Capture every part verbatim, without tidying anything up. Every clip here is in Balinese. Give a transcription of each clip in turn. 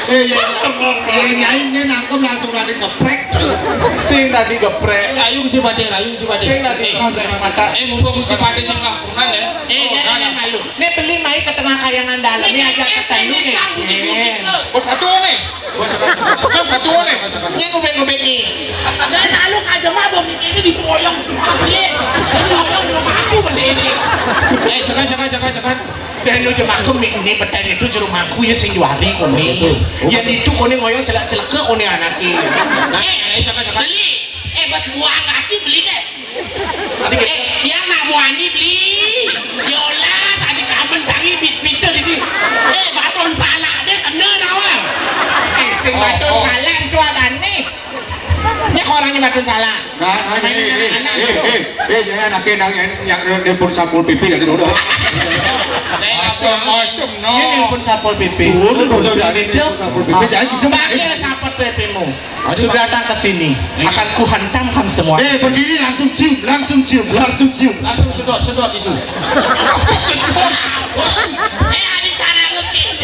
Eh, ya, ya, Nyai ini nangkep langsung tadi geprek. Sing tadi geprek. Ayo si Pade, ayo si Pade. Sing tadi. Masa. Eh, mumpung si Pade sing laporan ya. Eh, ini malu. Ini beli mai ke tengah kayangan dalam. Ini aja kesan lu nih. Bos satu nih. Bos satu nih. Ini ngubek-ngubek nih. Dan lalu aja mah bom ini dipoyong semua. Dipoyong rumah aku beli ini. Eh, sekan, sekan, sekan, sekan. Dan lu jemaku mik ini petani itu jeruk aku ya sing juari kuni. Yang itu kuni ngoyong celak-celak ke kuni anak ini. Nah, eh, sekan, sekan. Beli. Eh, pas buah kaki beli deh. Tadi eh, dia nak muani beli. Yolas, adi kamen canggih bit pinter ini. Eh, baton salah deh kena nawa. Eh, sing baton salah itu ada nih. Ini orangnya baton salah. Nah, nah, ini, ini, eh, eh, eh, ini anaknya nang yang yang nelpon Satpol P P ya dulu. Macam-macam no. Ini nelpon Satpol P P. Dulu, dulu, dulu, ini Satpol P P, jangan kejam. Panggil Satpol P P-mu. Sudah datang ke sini, akan kuhantam kamu semua. Eh, berdiri langsung cium, langsung cium, langsung cium. Langsung sedot, sedot itu. Eh, ada cara ngekin.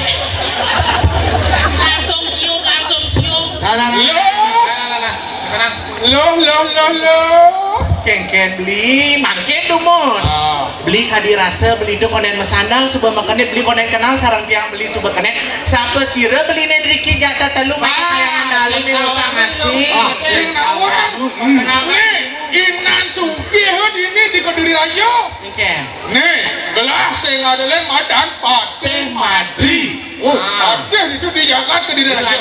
Langsung cium, langsung cium. Nah, nah, nah. Nah, nah, nah, nah. Sekarang. Loh, loh, loh, loh. Kengken beli, mangkin dumun. Ah. Beli kadi rasa, beli itu konen mesandal, suba makane beli konen kenal, sarang tiang beli suba kene. Sapa sira beli ne driki jatah telu mati kayangan dalu ne usah ngasih. Ah, sing nawang. Nih, Inan Sugih ini di Kediri Raya. Nggih. Nih, gelah sing ada lain madan Patih Madri. Oh, Patih itu di Jakarta di Raya.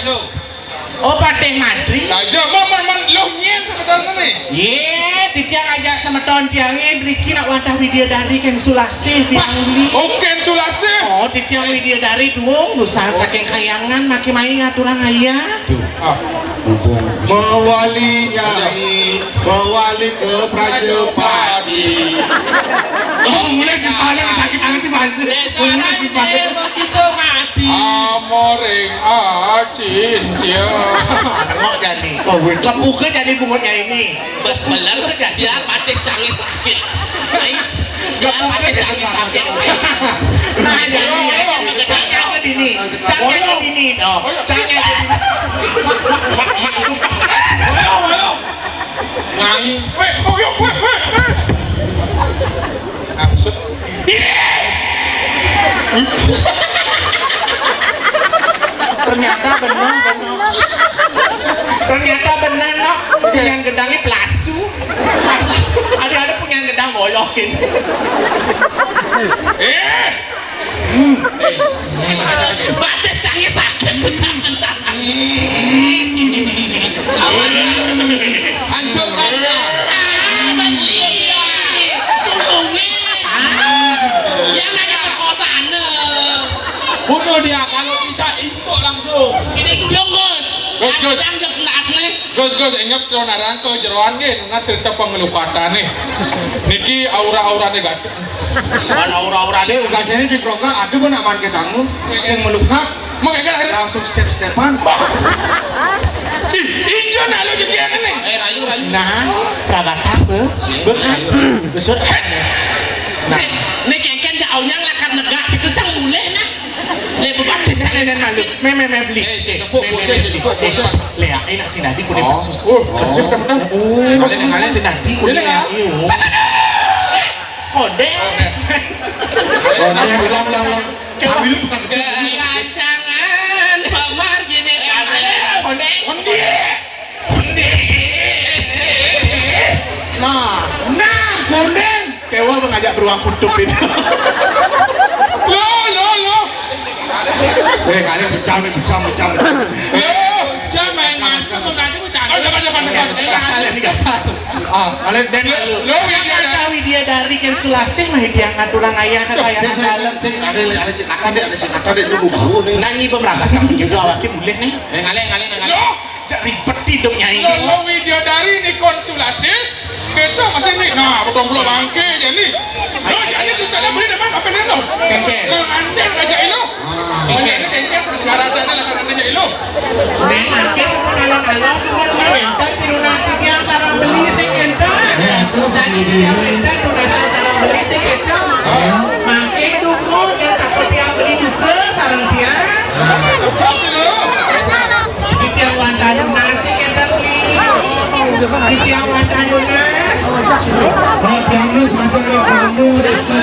Oh, Patih Madri. Saja, man, man, man, loh nyen sekedar nih. Ye, titiang ajak semeton tiangin, Riki nak wadah Widya Dari ken Sulasih tiang uli. Oh, ken Sulasih. Oh, titiang Widya Dari duung, busan saking kayangan, maki mai ngaturang ayah. Tuh. Ah. Mumpung. Mewali nyai, mewali ke Prajapati. Oh, mulai si paling sakit hati pasti. Mulai si paling. Begitu mati. Amoring acintya. Ngok jadi. Oh, wait. Kebuka jadi bungutnya ini. Bes beler, biar Patih Canggih sakit. Baik. Biar Patih Canggih sakit. Nah, jadi ya. Cangkang ke dini. Cangkang ke dini. Oh, cangkang ke dini. Ngai. Weh, oh, yo, weh, weh, weh. Langsung. Ternyata benar, benar. Ternyata benar, no. Punyan gedangnya pelasu. Ada, ada punyan gedang bolokin. Eh. Batis sange sakit kencang-kencang. Hancur kaya. Ah, betul ya. Tulungi. Yang nanya perkosaan. Bunuh dia, kalau bisa impuk langsung. Ini tulung, Gus. Gus, Gus. Yang jep nas nih. Gus, Gus, inget lo narang ke jeroan nggih, nunas cerita pengelukatan nih. Niki aura-aurane gaduh. Mana aura-aura? Saya ugas ini di keroka, aduh, nak man ketangu, sing melukat. Makanya kan akhirnya langsung step-stepan. Ih, injo nak lo jadi yang ini. Eh, rayu, rayu. Nah, prabata be, be, besut. Nah, ini kengken jauhnya lakan negak itu cang mulai nah. Le bebatis saya sakit. Me, me, me beli. Eh, si tepuk bose, si tepuk bose. Le, enak sih tadi kuning pesus. Oh. Pesus teman. Oh, kalian, kalian. Sih tadi kuning. Iya. Kode. Kode, ulang, ulang, ulang. Kami lu tukang kecil. Kerancangan Pak Margini. Kode. Kode. Nah, nah, kode. Kewa mengajak beruang kutub itu. Lo, lo, lo. Eh, kalian pecah nih, pecah, pecah, pecah. Lo, jangan main ngantuk, mau nanti mau cari. Oh, depan, depan, depan. Eh, kasar, ini kasar. Ah, kalian dan lo, lo, yang ada Widya Dari yang Sulasih mah dia ngaturang ayah ke kayak sing, sing, sing, ada, ada si kata deh, ada si kata deh, lu mau bau nih. Nanyi pemerataan gitu awaknya boleh nih. Eh, ngalih, ngalih, ngalih. Lo, cak ribet hidupnya ini. Lo, lo Widya Dari ini konsulasi. Kita masih nih, nah, potong pulau bangke jadi. Lo jadi tuh kalian beli depan apa nih lo? Kengkeng. Kalau anjing aja lo. Banyak ini kengkeng persyaratannya lah kalau anjing lo. Neng, anjing kalau kalau cuma minta di lunas dia sarang beli sing ento. Tadi dia minta lunas sarang beli sing ento. Makin dukung dia takut dia beli juga sarang dia. Titiang wantah nunas, sing énten, Li. Titiang wantah nunas. Oh, tiang nunas macam lo kamu, rasa.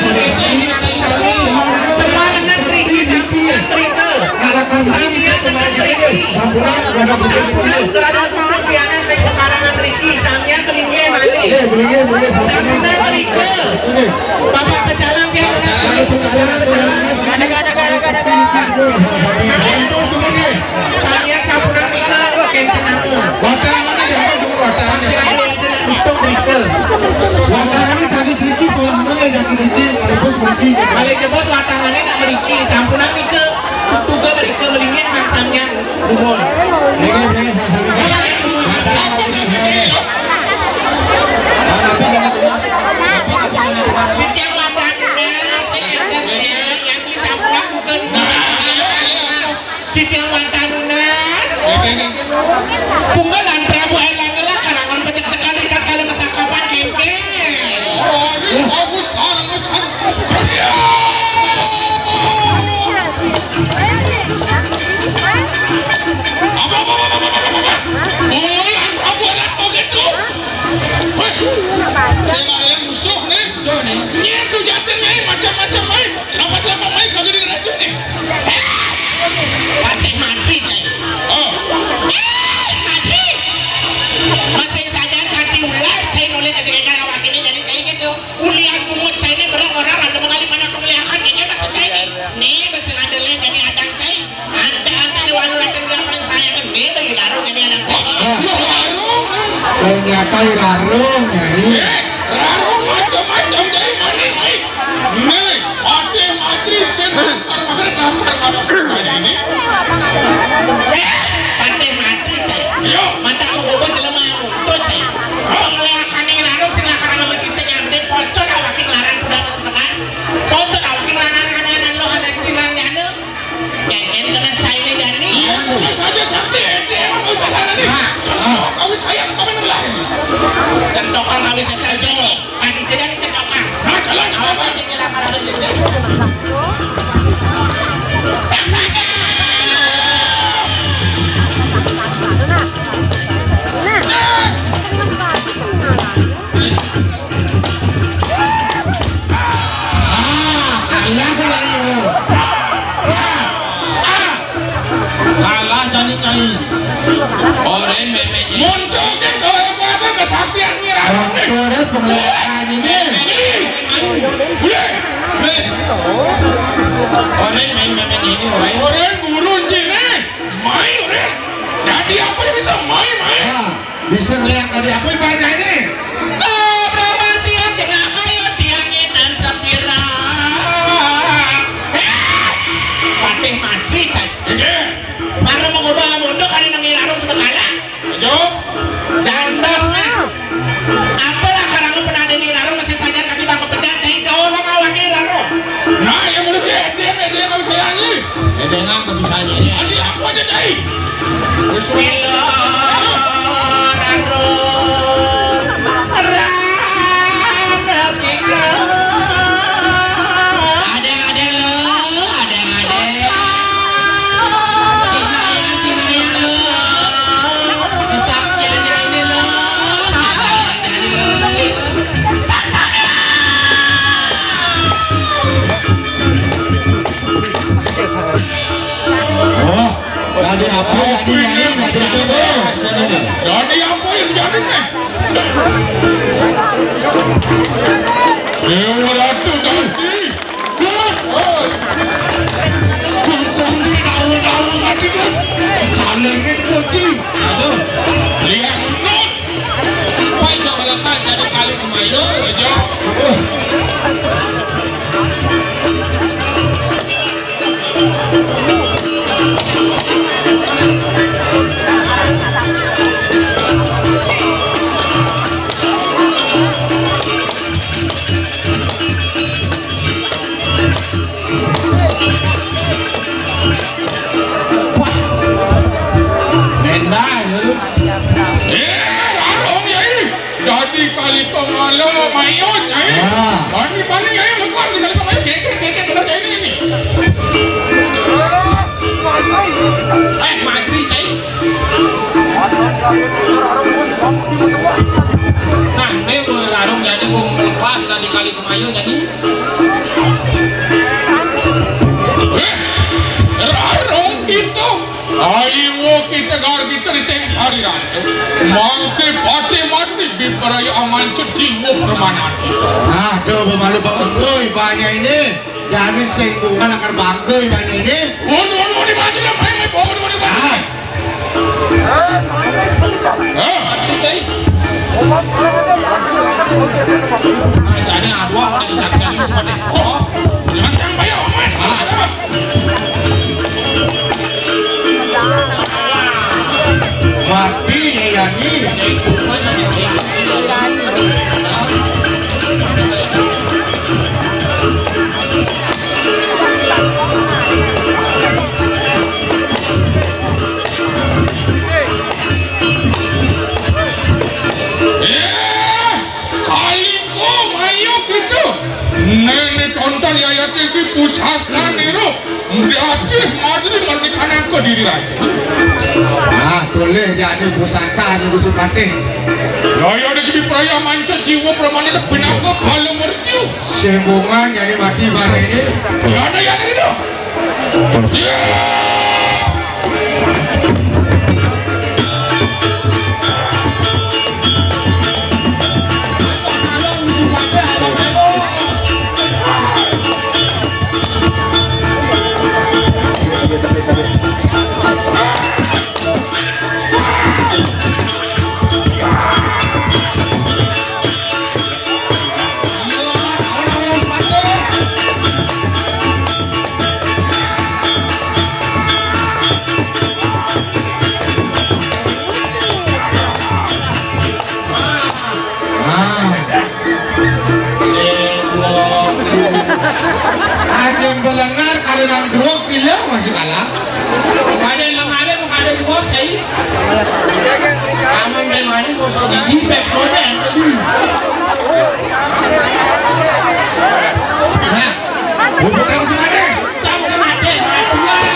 Semua menang, Riki, sampeyan, Riki. Kalahkan saya, sampeyan, Riki. Sampeyan, ada. Sampeyan, ada. Tiangan ring pekarangan mriki, sampeyan kelinggih malih. Iya, boleh, boleh, sampeyan. Sampeyan mriki. Oke. Bapak pecalang, pian. Bapak pecalang, pecalang. Sampeyan sampun mriki, kenten nama. Watangané jaga semua watangané. Masih ada yang tidak hitung mriki. Watangané sakit mriki, selama ya sakit mriki, terus mriki. Malih jebos watangané nak mriki, sampun mriki. Tuga mriki, melingin maksamnya. Dumun. Ini, ini, ini. Nabi sana tunas. Nabi, Nabi sana tunas. Titiang wantah nunas, sing énten, yang bisa pulang bukan. Titiang wantah nunas. Pungalan Prabu Erlangga lah karangan pecek-cekan ridat kali masakapan kéngkén. Aduh, bagus, bagus. Apa, apa, apa, apa, apa, apa? Pungalan Prabu Erlangga gitu. Wah, saya nggak ada yang musuh nih. Musuh nih. Nyai sujati, Nyai, macam-macam, Nyai. Celaka-celaka, Nyai, kagak diracun nih. Patih mati, cai. Oh. Eh, mati. Masih sadar, mati ular, cai, nolih aja gara-gara awak ini jadi kayak gitu. Ulian bungut cai ini berang orang ada mengalih mana penglihakan ini maksud cai ini. Nih, masih ada lagi jadi adang cai. Ada, ada di warung datang, datang paling sayang ini bagi larung ini adang cai ini. Ternyata larung, Nyai. Eh, larung macam-macam dari mana, Nyai? Nih, ada matri sen. Ini. Eh, patih mati, cai. Yo. Mata mau bobo jelema, tuh, cai. Penglihakan ning rarung sing lakarang sama kisah yang gede, pocol awaking larang kuda setengah. Pocol awaking larang anak-anak lo ada sirang jana. Kengken kena cai ini, Dani. Iya, saja sakti, ente emang nggak usah sana nih. Nah. Contoh, kawin saya, kawin lain. Contohkan kawin saya saja. Kan itu jadi cetokan. Nah, jalan, jalan. Apa sih ngelamar abang juga? Ah, kalah, kalah. Ah, ah. Kalah jani, Nyai. Oren méménné. Muntung ké kowe kuwatir kesaktian ngirangne. Kowe penglihatan ini. Boleh. Boleh. Oren main méménné ini, oren. Oren burun cine. Main, oren. Jadi apa yang bisa main, main? Ah. Bisa ngeliat ada apa ibaratnya ini? Oh, Bro Mati, aja nggak kayo tiangnya dan sepira. Eh, patih mati, cai. Iya. Mara mau coba mundur, kan nang irarung sudah kalah. Ayo. Jandas, nah. Apalah karang penade di irarung masih saja tadi bang kepecat, cai, kau orang awak irarung. Nah, yang menurut dia, dia, dia nggak bisa nyanyi. Eh, dengan nggak bisa nyanyi. Ada apa aja, cai? Wis. Adéng-adéng lo, adéng-adéng. Cinayang-cinayang lo. Kesaktiannya ini lo. Adéng-adéng lo. Oh, tadi apa ya, ini, Nyai? Tadi apa? Tadi apa ya, sudah dengar? Dewa Ratu tadi. Kundi tahu-tahu tadi, Bos. Salingnya kucing. Aduh. Lihat, Bos. Pai jabalakan jadi kali kemayo, jo. Wah. Nendang, ya, lu. Eh, larung, ya, ih. Dadi kali pengala mayun, ya, ih. Ah. Bani, bani, ya, ih, lekar di kali pengala. Keke, keke, kena kayak ini, ini. Eh, maghrib, cai. Nah, ini rarung jadi bung kelas dari kali kemayu jadi. Eh, rarung gitu. Ayo kita gar kita di teng sari ratu. Mangke pati mati di peraya aman ceciwo permanati. Aduh, pemalu banget, woi, banyak ini. Jani sing bunga lakar bangke banyak ini. Waduh, waduh, waduh, waduh, waduh, waduh, waduh, waduh. Ah. Ah. Ah, jani aduh, ada di sakjani semua deh. Oh. Jangan bayar, Mat. Ah. Mati ya, ya, ni. Eh, Kaliko, ayo gitu. Nenek tonton yayat iki pusaka niru. Diatih madri mendikanan ke diri raja. Ah, boleh jadi pusaka niru supatih. Yaya iki peraya manca jiwa pramane lebih nangkep kalau mertiu. Sembungan jadi mati barene. Ya ada ya gitu. Aja belengar, ada nang dua kilo masih kalah. Ada yang ada, ada dua, cai. Aman demani gosok gigi, Pepsodent. Nah, bukan semade. Bukan semade, matian.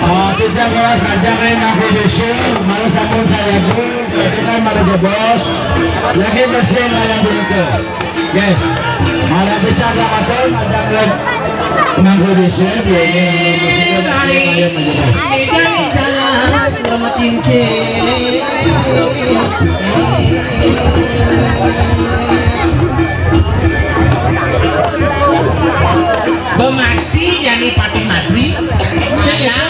Oh, kita kelas aja kayak ngaku besok, malah sampun saya pun, kita malah jebos. Lagi mesin ayam dulu. Oke. Malah bisa ada motor, ada nggak? Ngaku besok, ya ini. Ayo, ayo, ayo. Bemati jani pati madri. Saya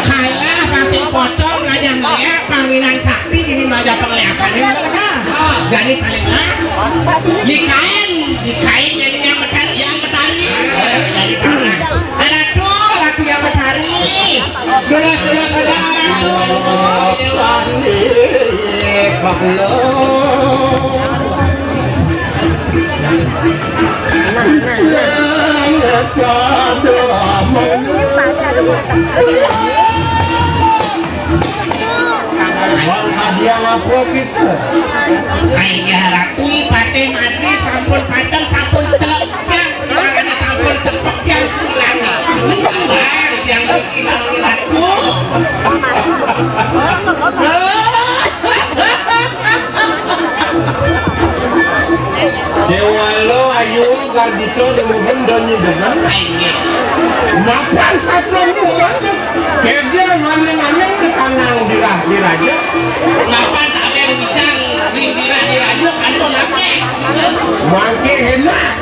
kalah masih pocong aja ngeliat panginan sakti ini aja penglihatannya. Jani paling lah. Nikahin, nikahin jani yang betar, yang betari. Jani paling. Ada tuh, ratu yang betari. Dulu, dulu, dulu, dulu. Bang, hadiah apa kita? Ayo, Ratu, Patih Madri, sampun pacang, sampun celek. Yang sampun sepepian pulang. Yang bagi sampun aku. Dewalo ayu gardito demuhun donyi dengan. Mapan satwa muhun. Kerja maning-maning di tanang dirah diraja. Mapan tak ada yang bijang, ring dirah diraja, kan mau laki. Mangke enak.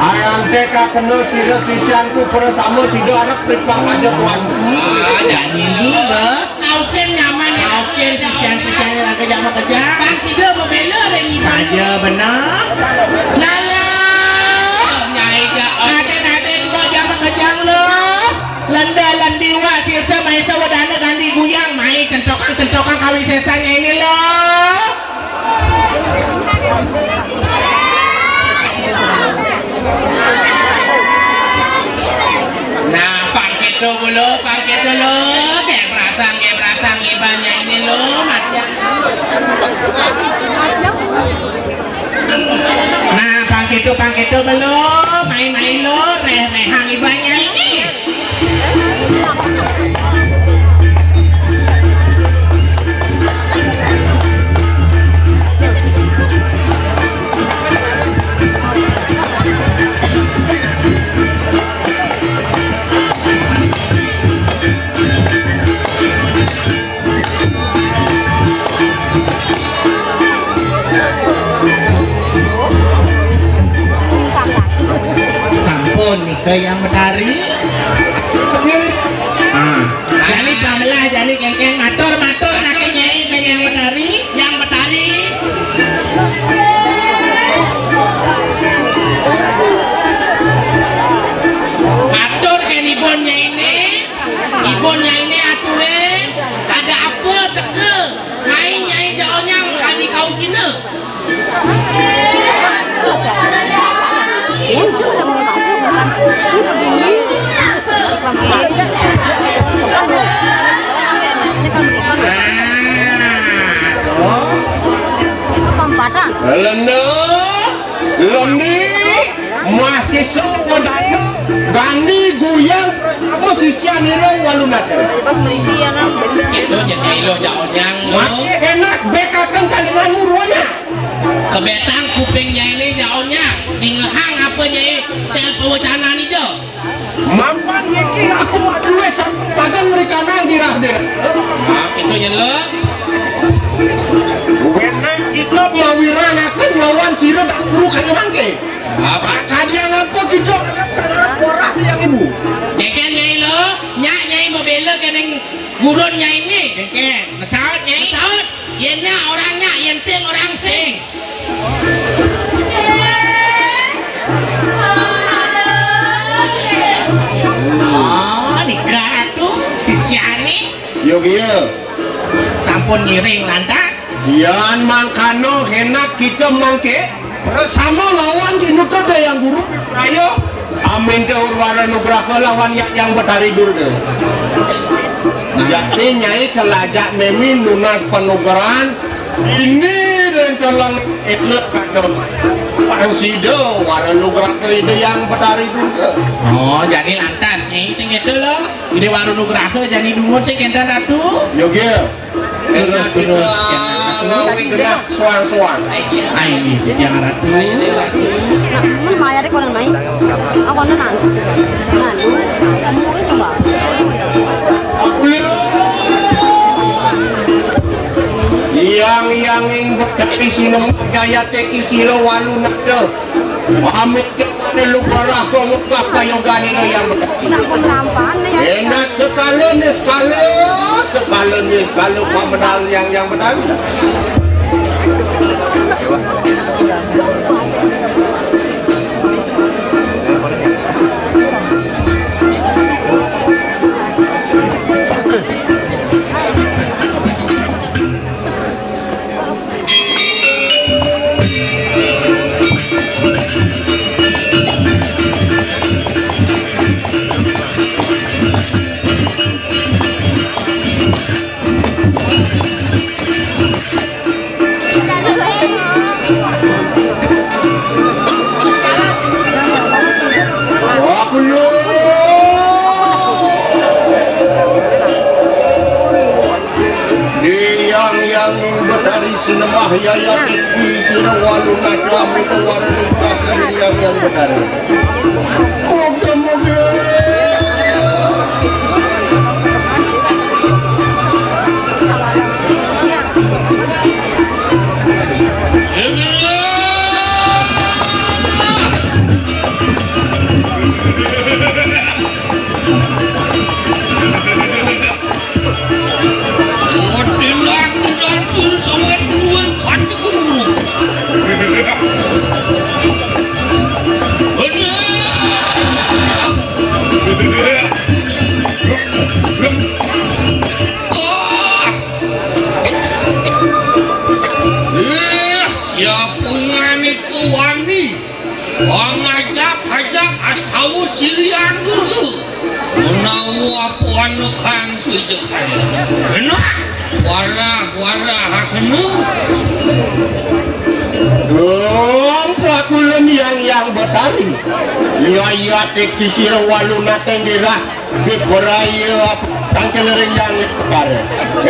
Arang teh kakena sira sisyanku para sama sida arep pripang aja tuan. Ah, jani juga. Kauken nyaman ya. Kauken sisyan-sisyan raga jama kerja. Bang sida membela ada ini. Saja benar. Lala. Nyai ja. Aden-aden gua jama kerja lo. Lenda lendi wa sisa maisa wadana gandi guyang mai centokan-centokan kawisesannya ini lo. Nah, pangkit dulu, pangkit dulu. Kayak perasaan, kayak perasaan ibannya ini lo, mati. Nah, pangkit tuh, pangkit tuh belum. Main-main lo, reh-rehang ibannya ini. Sampun nika yang Betari. Ah, jani pamelah, jani kengkeng, matur, matur, nake nyai, kengkeng yang Betari. Yang Betari. Matur ken ibun nyai ini. Ibun nyai ini ature, ada apa teka? Main nyai jaonyang kani kau kina. Lenda, lendi, mahasiswa wadana, gandi guyang bersama sisya nira walunata. Itu jadi lo jaonyang lo. Mati enak bekakan kalingan muruana. Kebetang kuping nyai ini jaonyang. Dingehang apa nyai tel pewacanan itu. Mapan niki aku aduh sampai pagang merikanang dirah-dirah. Nah, itu ya lo. Wena kita mawiranakan lawan sira tak perlu kaya mangke. Apa? Kadiang apa kita orang yang ibu. Nyekel nyai lo, nyak nyai membela keneng gurun nyai ini. Nyekel, mesaut nyai. Mesaut. Yen nyak orang nyak, yen sing orang sing. Oh, nika ratu, sisiane. Yo, iya. Sampun ngiring lantas. Yan mangkano enak kita mangke. Sama lawan di nuto dayang guru. Ayo. Amin ke Urwara Nugraha lawan yang, yang Betari Durga. Jadi nyai kelajak memi nunas penugaran. Ini dan calon itu kadang. Pang sida wara nugraha ida yang Betari Durga. Oh, jadi lantas nyai sing itu lo. Ini waru nugraha jadi dungun sing enten ratu. Yoga. Terus, terus, ngawi genah soang-soang. Ah, ini yang ratu. Mana maya deh kono mai? Aku kono nang. Nang. Kamu coba. Yang yang ing Betari sinem jaya teki sila walu nada. Pamit kepada lu barah kau ngegah kayogane lo yang Betari. Enak sekali ni sekali, sekali ni sekali pamedal yang yang Betari. Yang yang ing Betari sinembah yaya tinggi sinawalu najam itu warna yang yang Betari. Moga-moga. Ya pungan iku wani. Wong ajab-ajab astawa silian dulu. Menawa apa anu kang suwija kaya. Enak. Warah-warah hakenu. Dong, pakulun yang yang betari. Iya, iya, teki sira walu nateng dirah. Diperaya tangkil ring yang betari.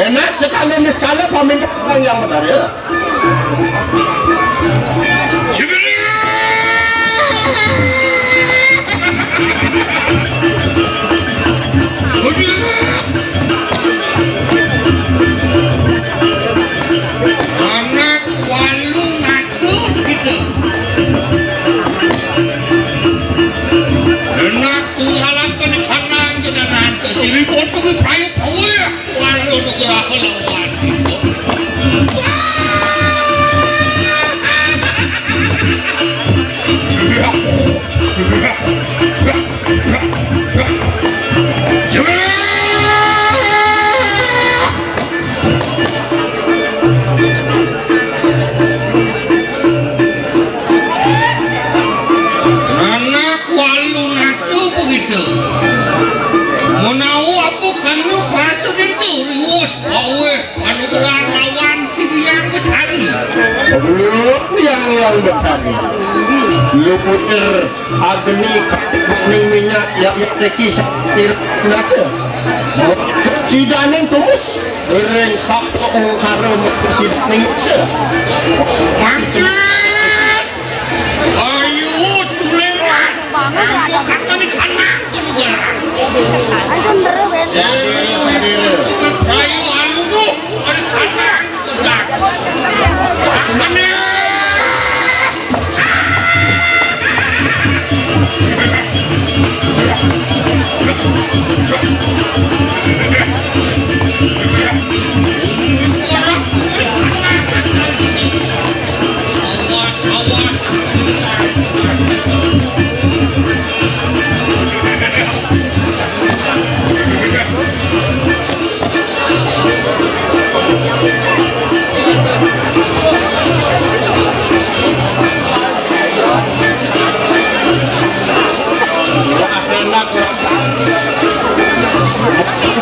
Enak sekali niskala paminta yang betari. Anak walu ngatur gitu. Anak tunggalan ke di kanan, ke sini, pun kami praya power. Waduh, nugraha lawan. Anak walu natu begitu. Menawa apa kanu kerasa itu, riwus, aweh. Anugerah lawan silian betari. Belum yang yang betari. Lu puter agni ning minyak ya ya teki saktir naca. Sidaning tumus ring sapa ungkara sidaning naca. Mangkat. Ayo, tuleman. Ayo, kata di sana, keluar. Ayo, ndere, Ben. Ayo, ayo, ayo. Ayo, ayo, ayo. Ayo, sana.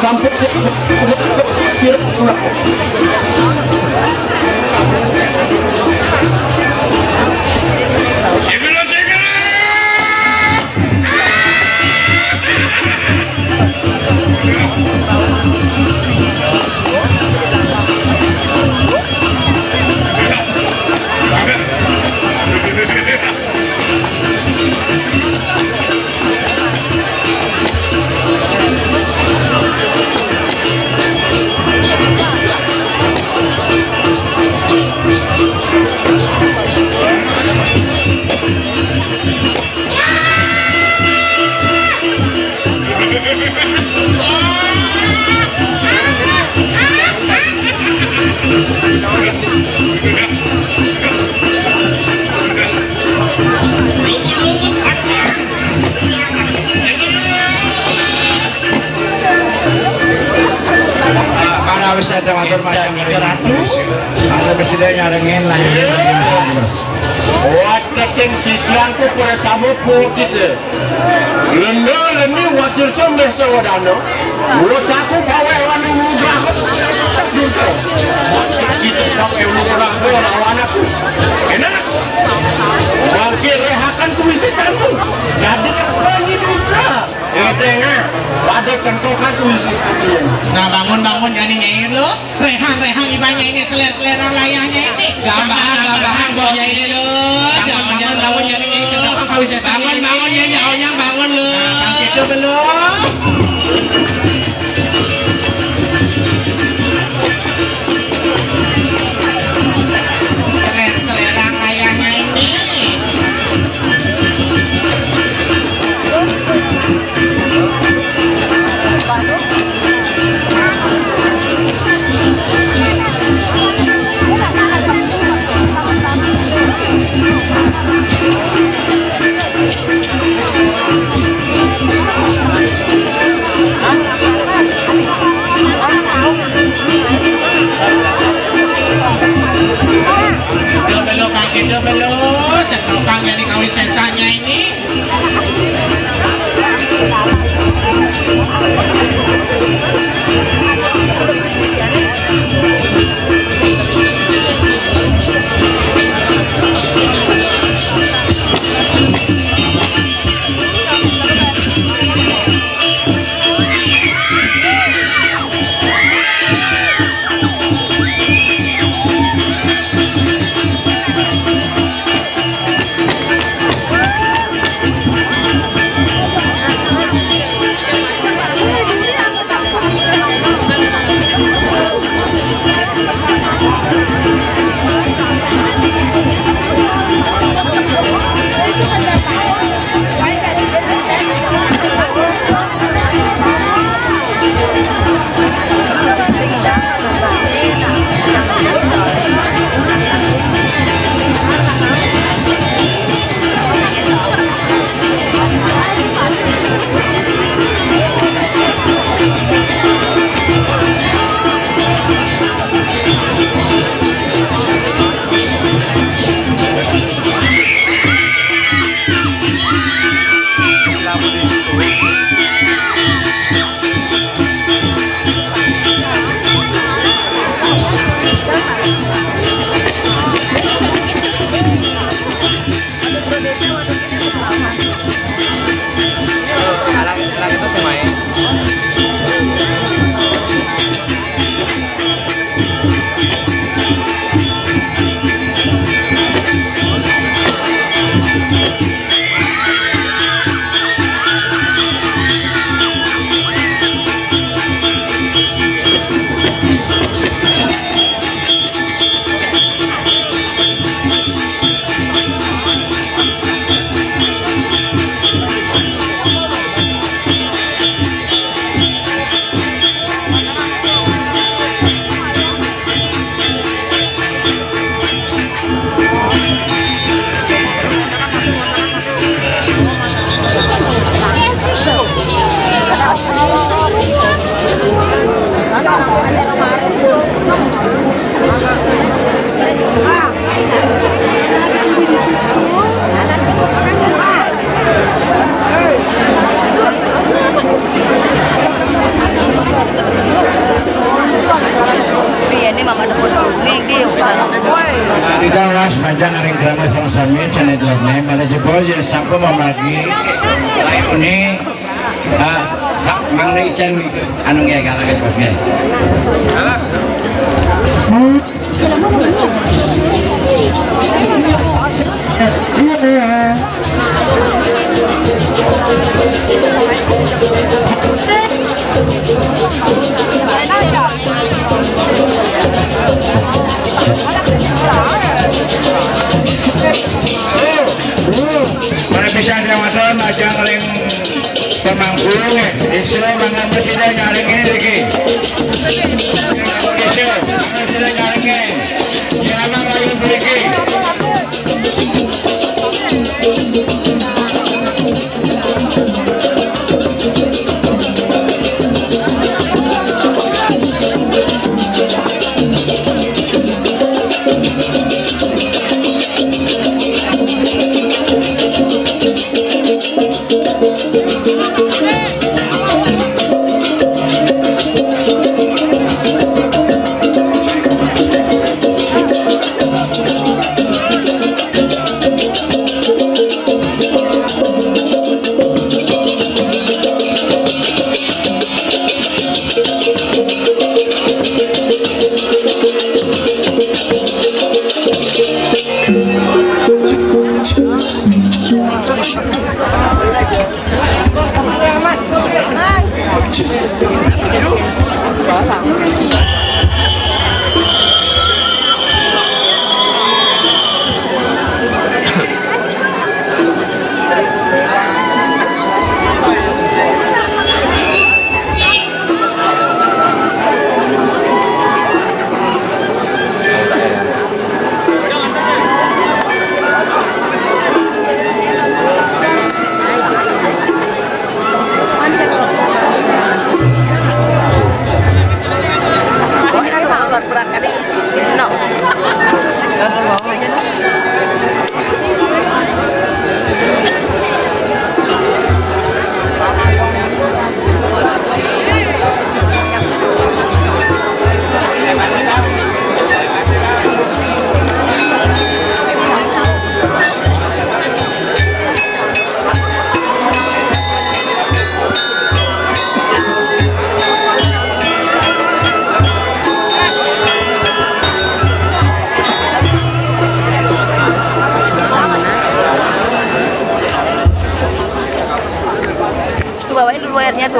Sampai Para wisata matur macam Ratu. Atau presiden nyarengin lah. Wah, keting sisian ku pura sama kita. Lenda lendi wasir sembah sawadana. Wasaku pawai wanu nugraha. Kita pawai nugraha lawan aku. Enak. Bangkit rehakan kuisi samu. Jadi apa ini bisa? Eh, tengah. Pada cengkokan kuisi samu. Nah, bangun, bangun, jani nyair lo. Rehang, rehang, ibanya ini seler-seler layahnya ini. Gambahang, gambahang, baunya ini lo. Bangun, bangun, bangun, jani nyair cengkokan kuisi samu. Bangun, bangun, ya, jauhnya bangun lo. Nah, bangkit tuh belum. Seler-selerang layahnya ini. Belum, cek lubang jadi kawisésannya ini. Iya, ini Mama Deput. Nih, Giu, sana. Kita ulas panjang ring krama sareng sami, jane delokne, malah jebos ya sampe mamagi. Ayo nih, ah, sak mang nih, Cen, anu nggih, kalangit bos nggih. Para bisa diawaton aja ngeling pemangku nggih. Iso mangan presiden nyaring ini iki. Iso mangan presiden nyaring ini. Nyamang layu mriki.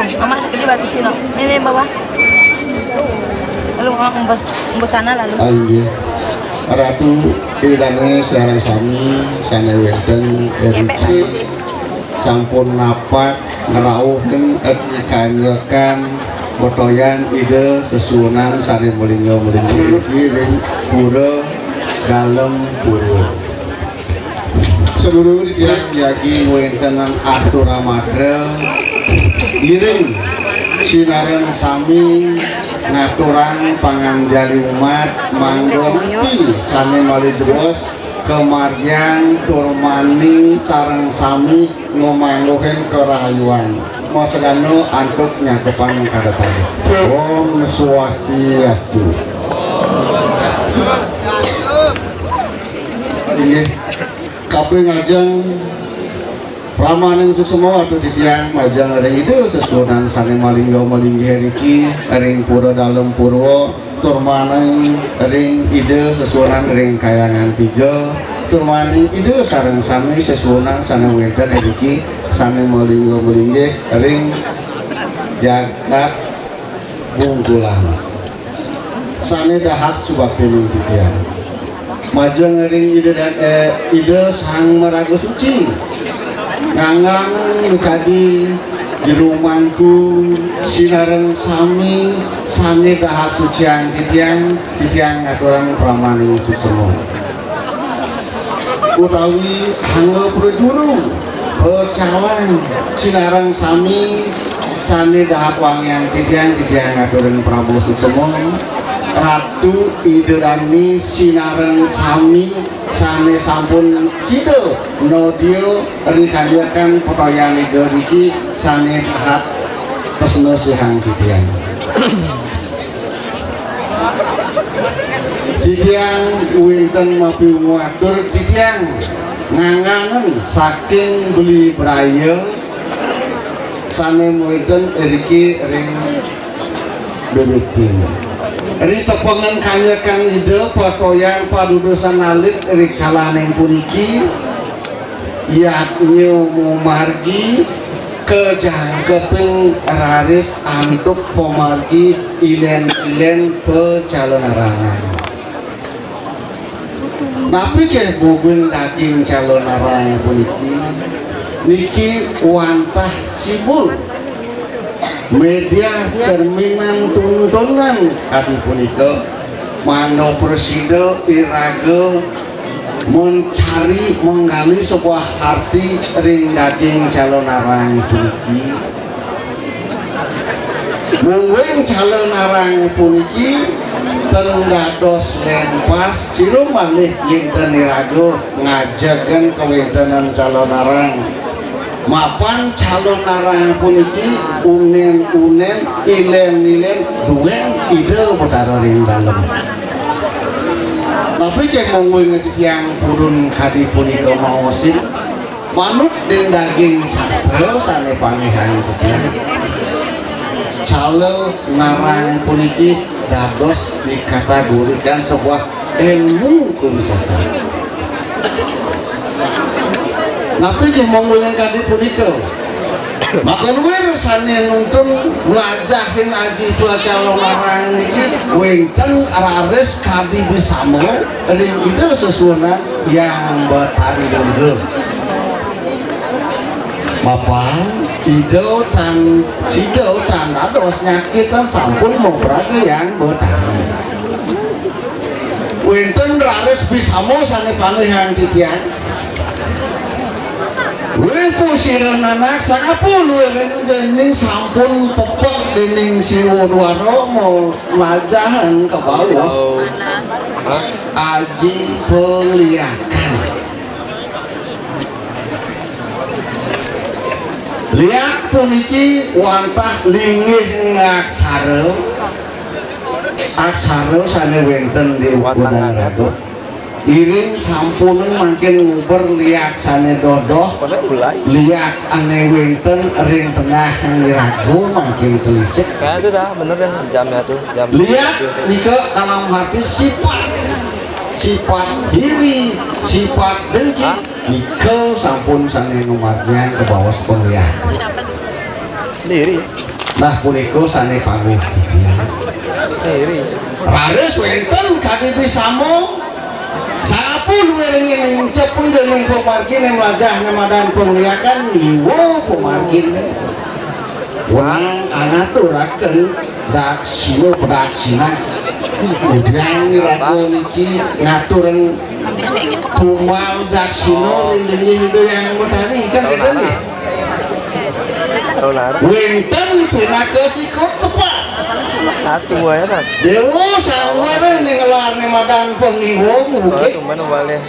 Mama sakit di batu sino. Ini bawah. Lalu mama umbus umbus sana lalu. Ah, inggih. Ratu, Ida dané sareng sami sané wénten ring sampun napak ngrauhin kanjekan patoyan Ida sesuunan sané malingga malingga ring pura Dalem Purwa. Sedulur titiang jagi ngwéntenang atur amatra ngiring sinareng sami ngaturang panganjali umat mangga napi sané malih jebos kamargiang tur mani sareng sami ngamangguhin karahayuan. Masagana antuk nyangkepang kadatan. Om Swastiastu. Inggih. Kaping ajeng pramaning suksma atur titiang majeng ring Ida sesuunan sané malingga malinggih riki ring Pura Dalem Purwa, tur maning ring Ida sesuunan ring Kahyangan Tiga, tur maning Ida sareng sami sesuunan sané wénten riki sané malingga malinggih ring jagat Bungkulan. Sané dahat subaktining titiang. Majeng ring Ida dan, eh, Ida Sang Maraga Suci. Nganggang mikadi jero mangku sinareng sami sané dahat suciang titiang, titiang ngaturang pramaning suksma. Utawi angga prajuru, pecalang, sinareng sami sané dahat wangiang titiang, titiang ngaturin prama suksma. Ratu Ida Dané sinareng sami sané sampun sida nodia ri kanjekan patoyan Ida niki sané dahat tresna sihang titiang. Titiang wénten mapiwungu atur titiang nganganen saking Beli Braya sané wénten iriki ring Bebekti. Ri tepengan kanjekan Ida patoyan padudusan alit ri kalaning puniki, yadnya mamargi kajangkeping raris antuk pamargi ilén-ilén pacalonarangan. Napi ké mungguing daging calonarang puniki? Niki wantah simbol, média cerminan tuntunan kadi punika, mangda prasida iraga mencari, menggali sebuah arti ring daging calonarang puniki. Mungguing calonarang puniki ten dados lempas, sira malih nénten iraga ngajegang kawéntenan calonarang. Mapan calonarang puniki unén-unén, ilén-ilén duén Ida Betara ring dalem. Napi ké mungguing titiang purun kadi punika maosin? Manut ring daging sastra sané panggihin titiang, calonarang puniki dados dikategorikan sebuah ilmu kewisata. Napi ké mungguing kadi punika? Maka luir sané nuntun mlajahin aji pacalonarang niki wénten raris kadi bisama ring Ida Sesuunan Hyang Betari Durga. Mapan Ida tan sida tan dados nyakitin, sampun mapraga Hyang Betari. Wénten raris bisama sané panggihin titiang. Wih, pusira nanak sangapun wénten déning sampun pepek déning Siwa Dwara mlajahan kabaos. Aji pangliakan. Liak puniki wantah linggih ngaksara, aksara sané wénten di ukudan raga. Iring sampunang mangkin nguber liak sané dodoh, liak ané wénten ring tengah iraga mangkin telisik. Nah, itu dah, bener dah jamnya tuh, jam. Liak nika dalam arti sifat, sifat iri, sifat dengki. Hah? Nika sampun sané ngamargiang kabaos pangliak. Nah, punika sané panggung titiang. Raris wénten kadi bisama. Sampun wiringin incepun déning pamarginé mlajah né madan pangliakan niwa pamarginé. Wenang angaturaken daksina padaksina. Udiang iraga niki ngaturang tumbal daksina ring linggih Ida Hyang Betari, kan kéto nggih? Wénten pinaka sikut sepat. Déwa sangwarang ning ngelar né madan pangiwa mungkin.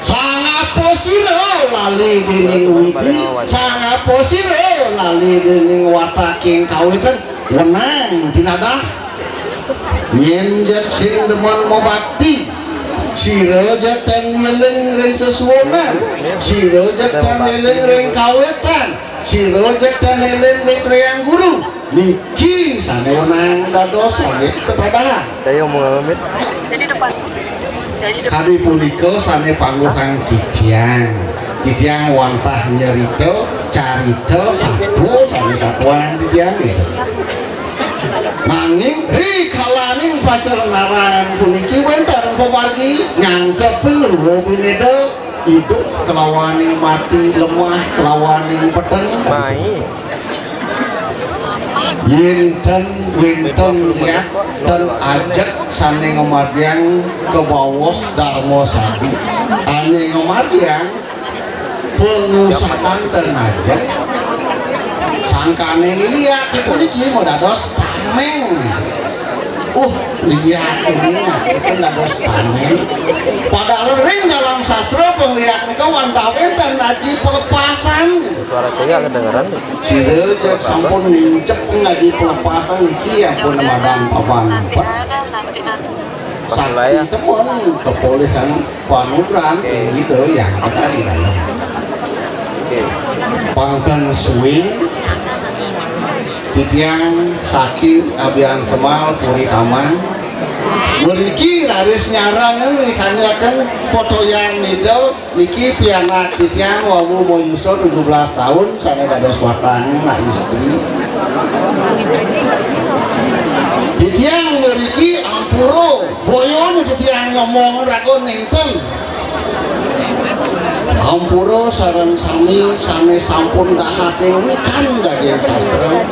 Sangapasira lali déning widi, sangapasira lali déning wataking kawitan, wenang tinadah. Nyén jeg sing demen mabakti, sira jeg tan ngiling ring sesuunan, sira jeg tan ngiling ring kawitan, sira jeg tan ngiling ring Hyang Guru. Niki sané wenang dados langit ketadahan. Kadi punika sané pangguhang titiang. Titiang wantah nyerita, carita, satua, sané satuang titiang nggih. Nanging rikalaning pacelenaran puniki wénten pamargi nyangkeping ruwa binéda, idup kelawaning mati, lemah kelawaning peteng. Yén ten wénten liak ten ajeg sané ngamargiang kabaos darma sadu. Ané ngamargiang pangusadan ten ajeg. Sangkaning liak puniki madados taméng. Uh, liak puniki dados taméng. Padahal ring dalam sastra pangliak nika wantah wénten aji pelepasan. Suara saya kedengeran nih. Sira jeg sampun nincep ngaji pelepasan niki ampun madan papan empat. Sakti temen kepolihan panugrahan ring Ida Hyang Betari Dalem. Pang ten sué titiang sakti Abian Semal Puri Taman. Mriki raris nyarang nih kanyaken foto Hyang Ida. Niki pianak titiang wau mayusa tujuh belas taun sané dados watang anak istri. Titiang mriki ampura, boya titiang ngomong raga nénten. Ampura sareng sami sané sampun dahating wikan daging sastra.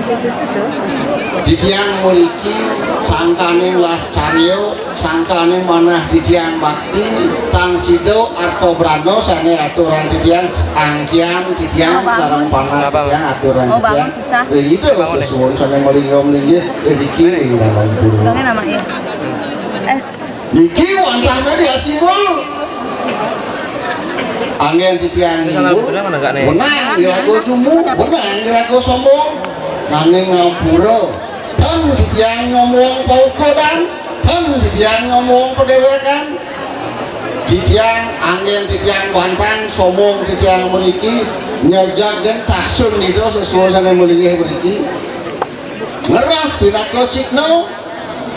Titiang mriki sangkaning lascarya sangkaning manah titiang bakti, tang sida arta brana sané aturang titiang, angkian titiang sareng panah titiang aturang titiang. Ring Ida sesuun sané malingga-malinggih riki ring dalam guru. Niki wantah nadi asimbol. Anggén titiang niru, wenang iraga jumu, wenang iraga sombong, nanging ngampura. Ten titiang ngomong paukudan, ten titiang ngomong padéwékan. Titiang anggén titiang bantang sombong titiang mriki, nyejag gén taksun Ida sesuunané malinggih mriki. Ngerah pinaka cihna,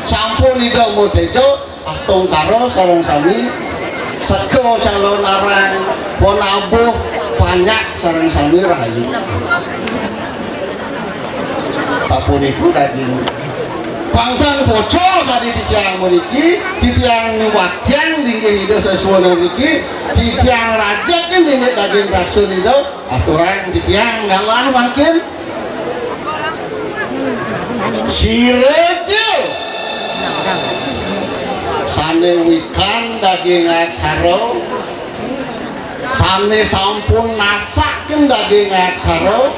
sampun Ida matéja, astungkara sareng sami, seka calonarang, panabuh, panjak sareng sami rahayu. Sapunika daging. Pang ten pocol kadi titiang mriki, titiang nyubaktiang linggih Ida sesuunan mriki, titiang rajeg nindih daging taksun Ida, aturang titiang galah mangkin. Sira ja sané wikan daging aksara, sané sampun nasakin daging aksara,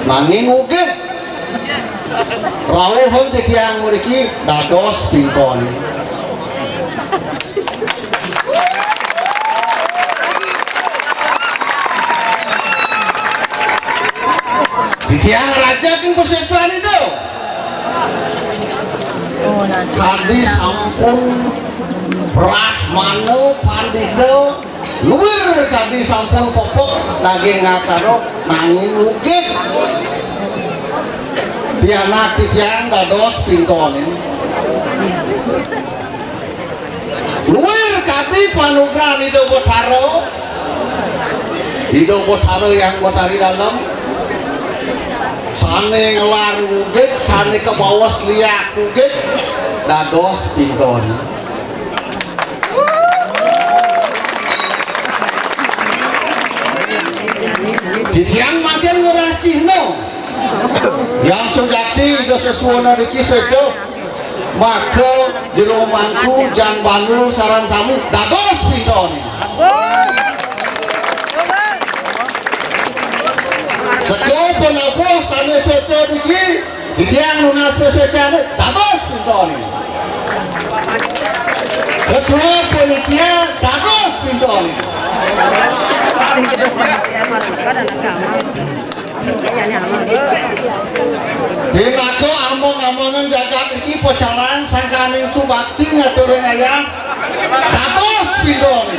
nanging ugig. Rauhing titiang mriki dados pingkoné. Titiang rajeg ing pasetuan Ida. Kadi sampun brahmana pandita, luir kadi sampun pupuk daging aksara, nanging ugig. Pianak titiang dados pingkoné. Luir kadi panugrahan Ida Betara. Ida Betara Hyang Betari Dalem. Sané nglar ngugit, sané kabaos liak ngugit, dados pintoné. Titiang mangkin ngrereh cihna. Yang sujati Ida sesuunan niki suéca. Maka jero mangku, jang bandul sareng sami dados pintoné. Seka panabuh sané suéca niki, titiang nunas suécané dados pintoné. Ketua panitia dados pintoné. Pinaka among-amongan jagat iki pacalang sangkaning subakti ngaturing ayah dados pintoné.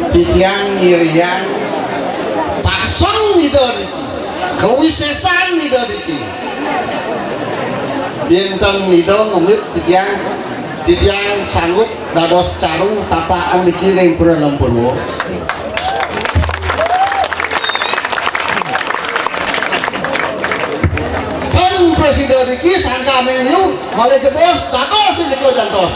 Titiang ngiriang taksun Ida niki, kawisésan Ida niki. Yén ten Ida ngemit titiang, titiang sanggup dados caru tataan niki ring Pura Lempurwa. Ten prasida niki sangkaning liu malih jebos dados nika jantos.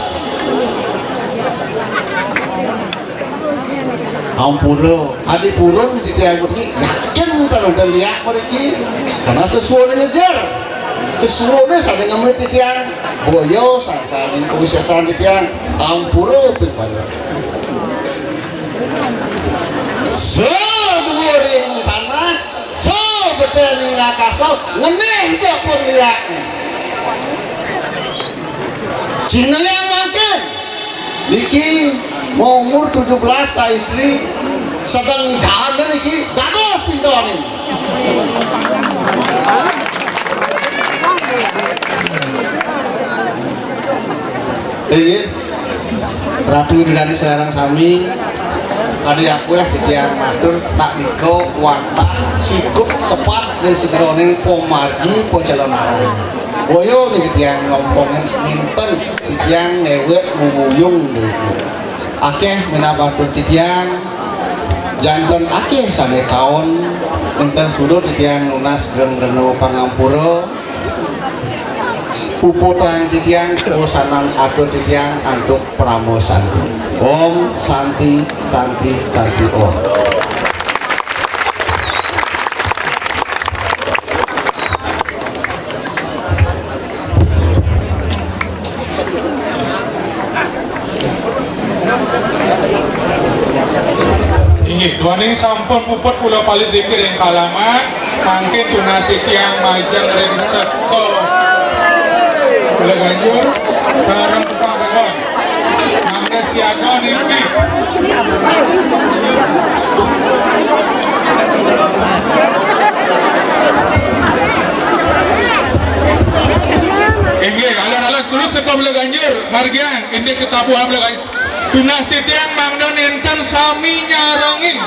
Ampura, adi purun titiang mriki, yakin ten wénten liak mriki. Karena sesuuné ngejer. Sesuuné sané ngemit titiang, boya sangkaning kawisésan titiang, ampura ping banget. Saduwuring tanah, sabetihing akasa, ngenéh ja pun liak. Cingliang mangkin. Niki maumur tujuh belas ta istri, sedeng janda niki dados pintoné. Inggih. Ratu Ida dané sareng sami, adi akuéh titiang matur, tak nika wantah sikup sepat ring sajeroning pamargi pacalonaran. Boya niki titiang ngompong nénten, titiang néwék nguyung niki. Akéh minab atur titiang, janten akéh sané kaon, nénten suda titiang nunas geng rena pangampura. Puputang titiang, kosanan atur titiang antuk parama santi. Om Santi, Santi, Santi Om. Inggih, duaning sampun puput kula palit riki ring halaman, mangkin tunas titiang majeng ring seka Baleganjur sareng tukang dagang. Mangda siaga niki. Inggih, alon-alon sulus seka Baleganjur, margiang indik ketabuhan Baleganjur. Tunas titiang mangda nénten sami nyarengin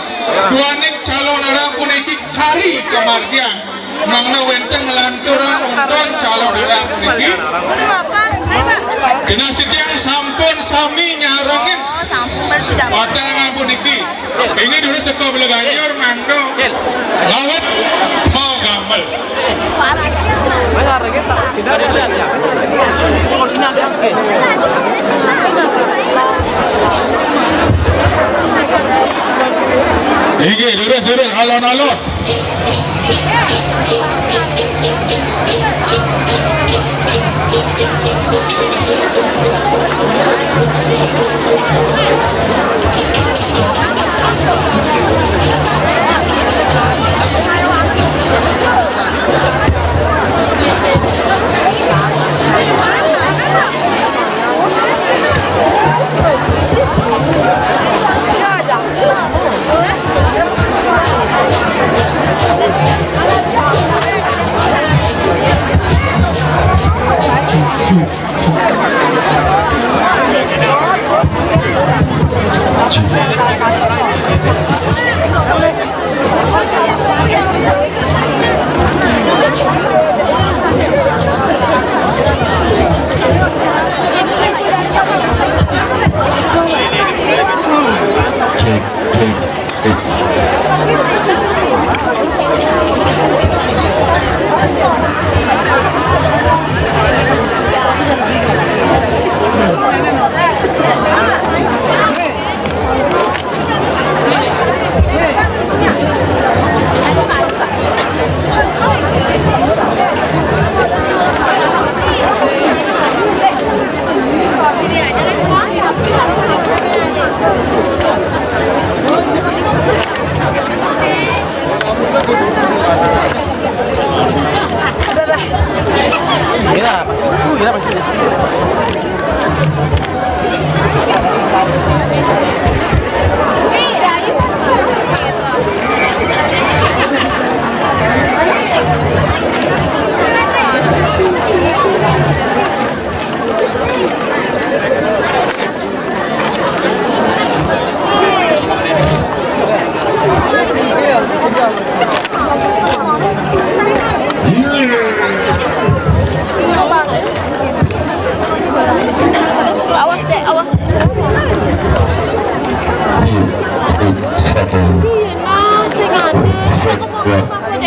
duaning calonarang puniki kari kamargiang. Mangda wénten nglanturang nuntun calonarang puniki. Tunas titiang sampun sami nyarengin patangan puniki. Inggih durus seka Baleganjur mangda ngawit magamel. Inggih, durus, durus, alon-alon.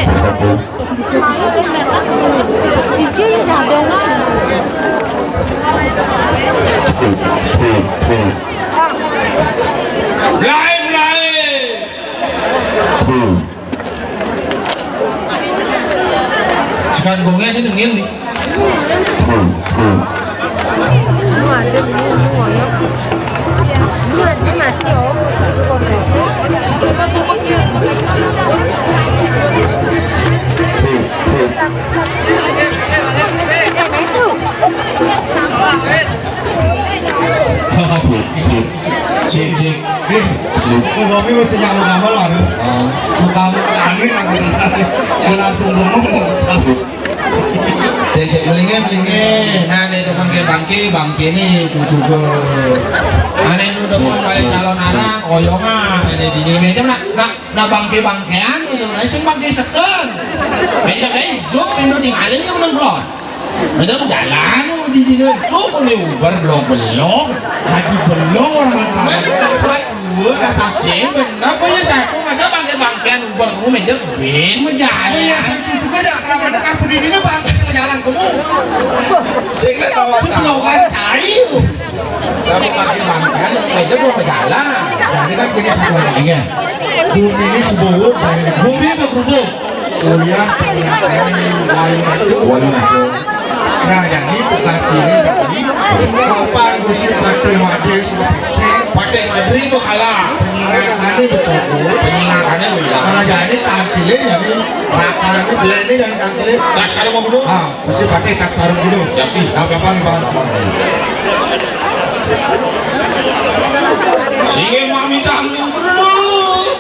Satu. Lain, lain. Sekarang gongnya ini dengil nih. Cik, cik. Cik. Kopi wis nyamuk kamu lho. Oh. Kamu angin aku tadi. Langsung ngomong. Cek, cek, melingin, melingin. Nah, nek demen ke bangke, bangke nih, tutup. Ane nu demen balik calon anak, oyongan, ane dini meja, nak, nak, nak bangke-bangkean tuh sebenarnya sing bangke seken. Meja deh, hidup, endo tinggalin yang menang keluar. Meja jalan, di dini tuh, kok nih ubar, belok-belok. Lagi belok orang. Wah, kasih bener apa ya, satu masa bangke-bangkean ubar kamu meja ben menjadi. Iya, saya duduk aja, kenapa ada kartu di sini, bangke jalan kamu? Sing tahu tahu. Belum ada cari. Kamu bangke-bangkean meja mau berjalan. Jadi kan ini satu lagi. Iya. Bumi ini sebuah bumi bergerubung. Kuliah, kuliah, kuliah, kuliah. Kuliah. Nah, jadi pengajian ini, Bapak Gusti Patih Madri sudah pecah. Patih Madri itu kalah. Penyingakannya betul. Penyingakannya, iya. Nah, jadi tampilnya jadi rakannya beliau ini yang tampilnya. Dasar mau bunuh. Ah, Gusti Patih tak sarung dulu. Jadi. Apa-apa nih, Bang? Sing mami tanggung dulu.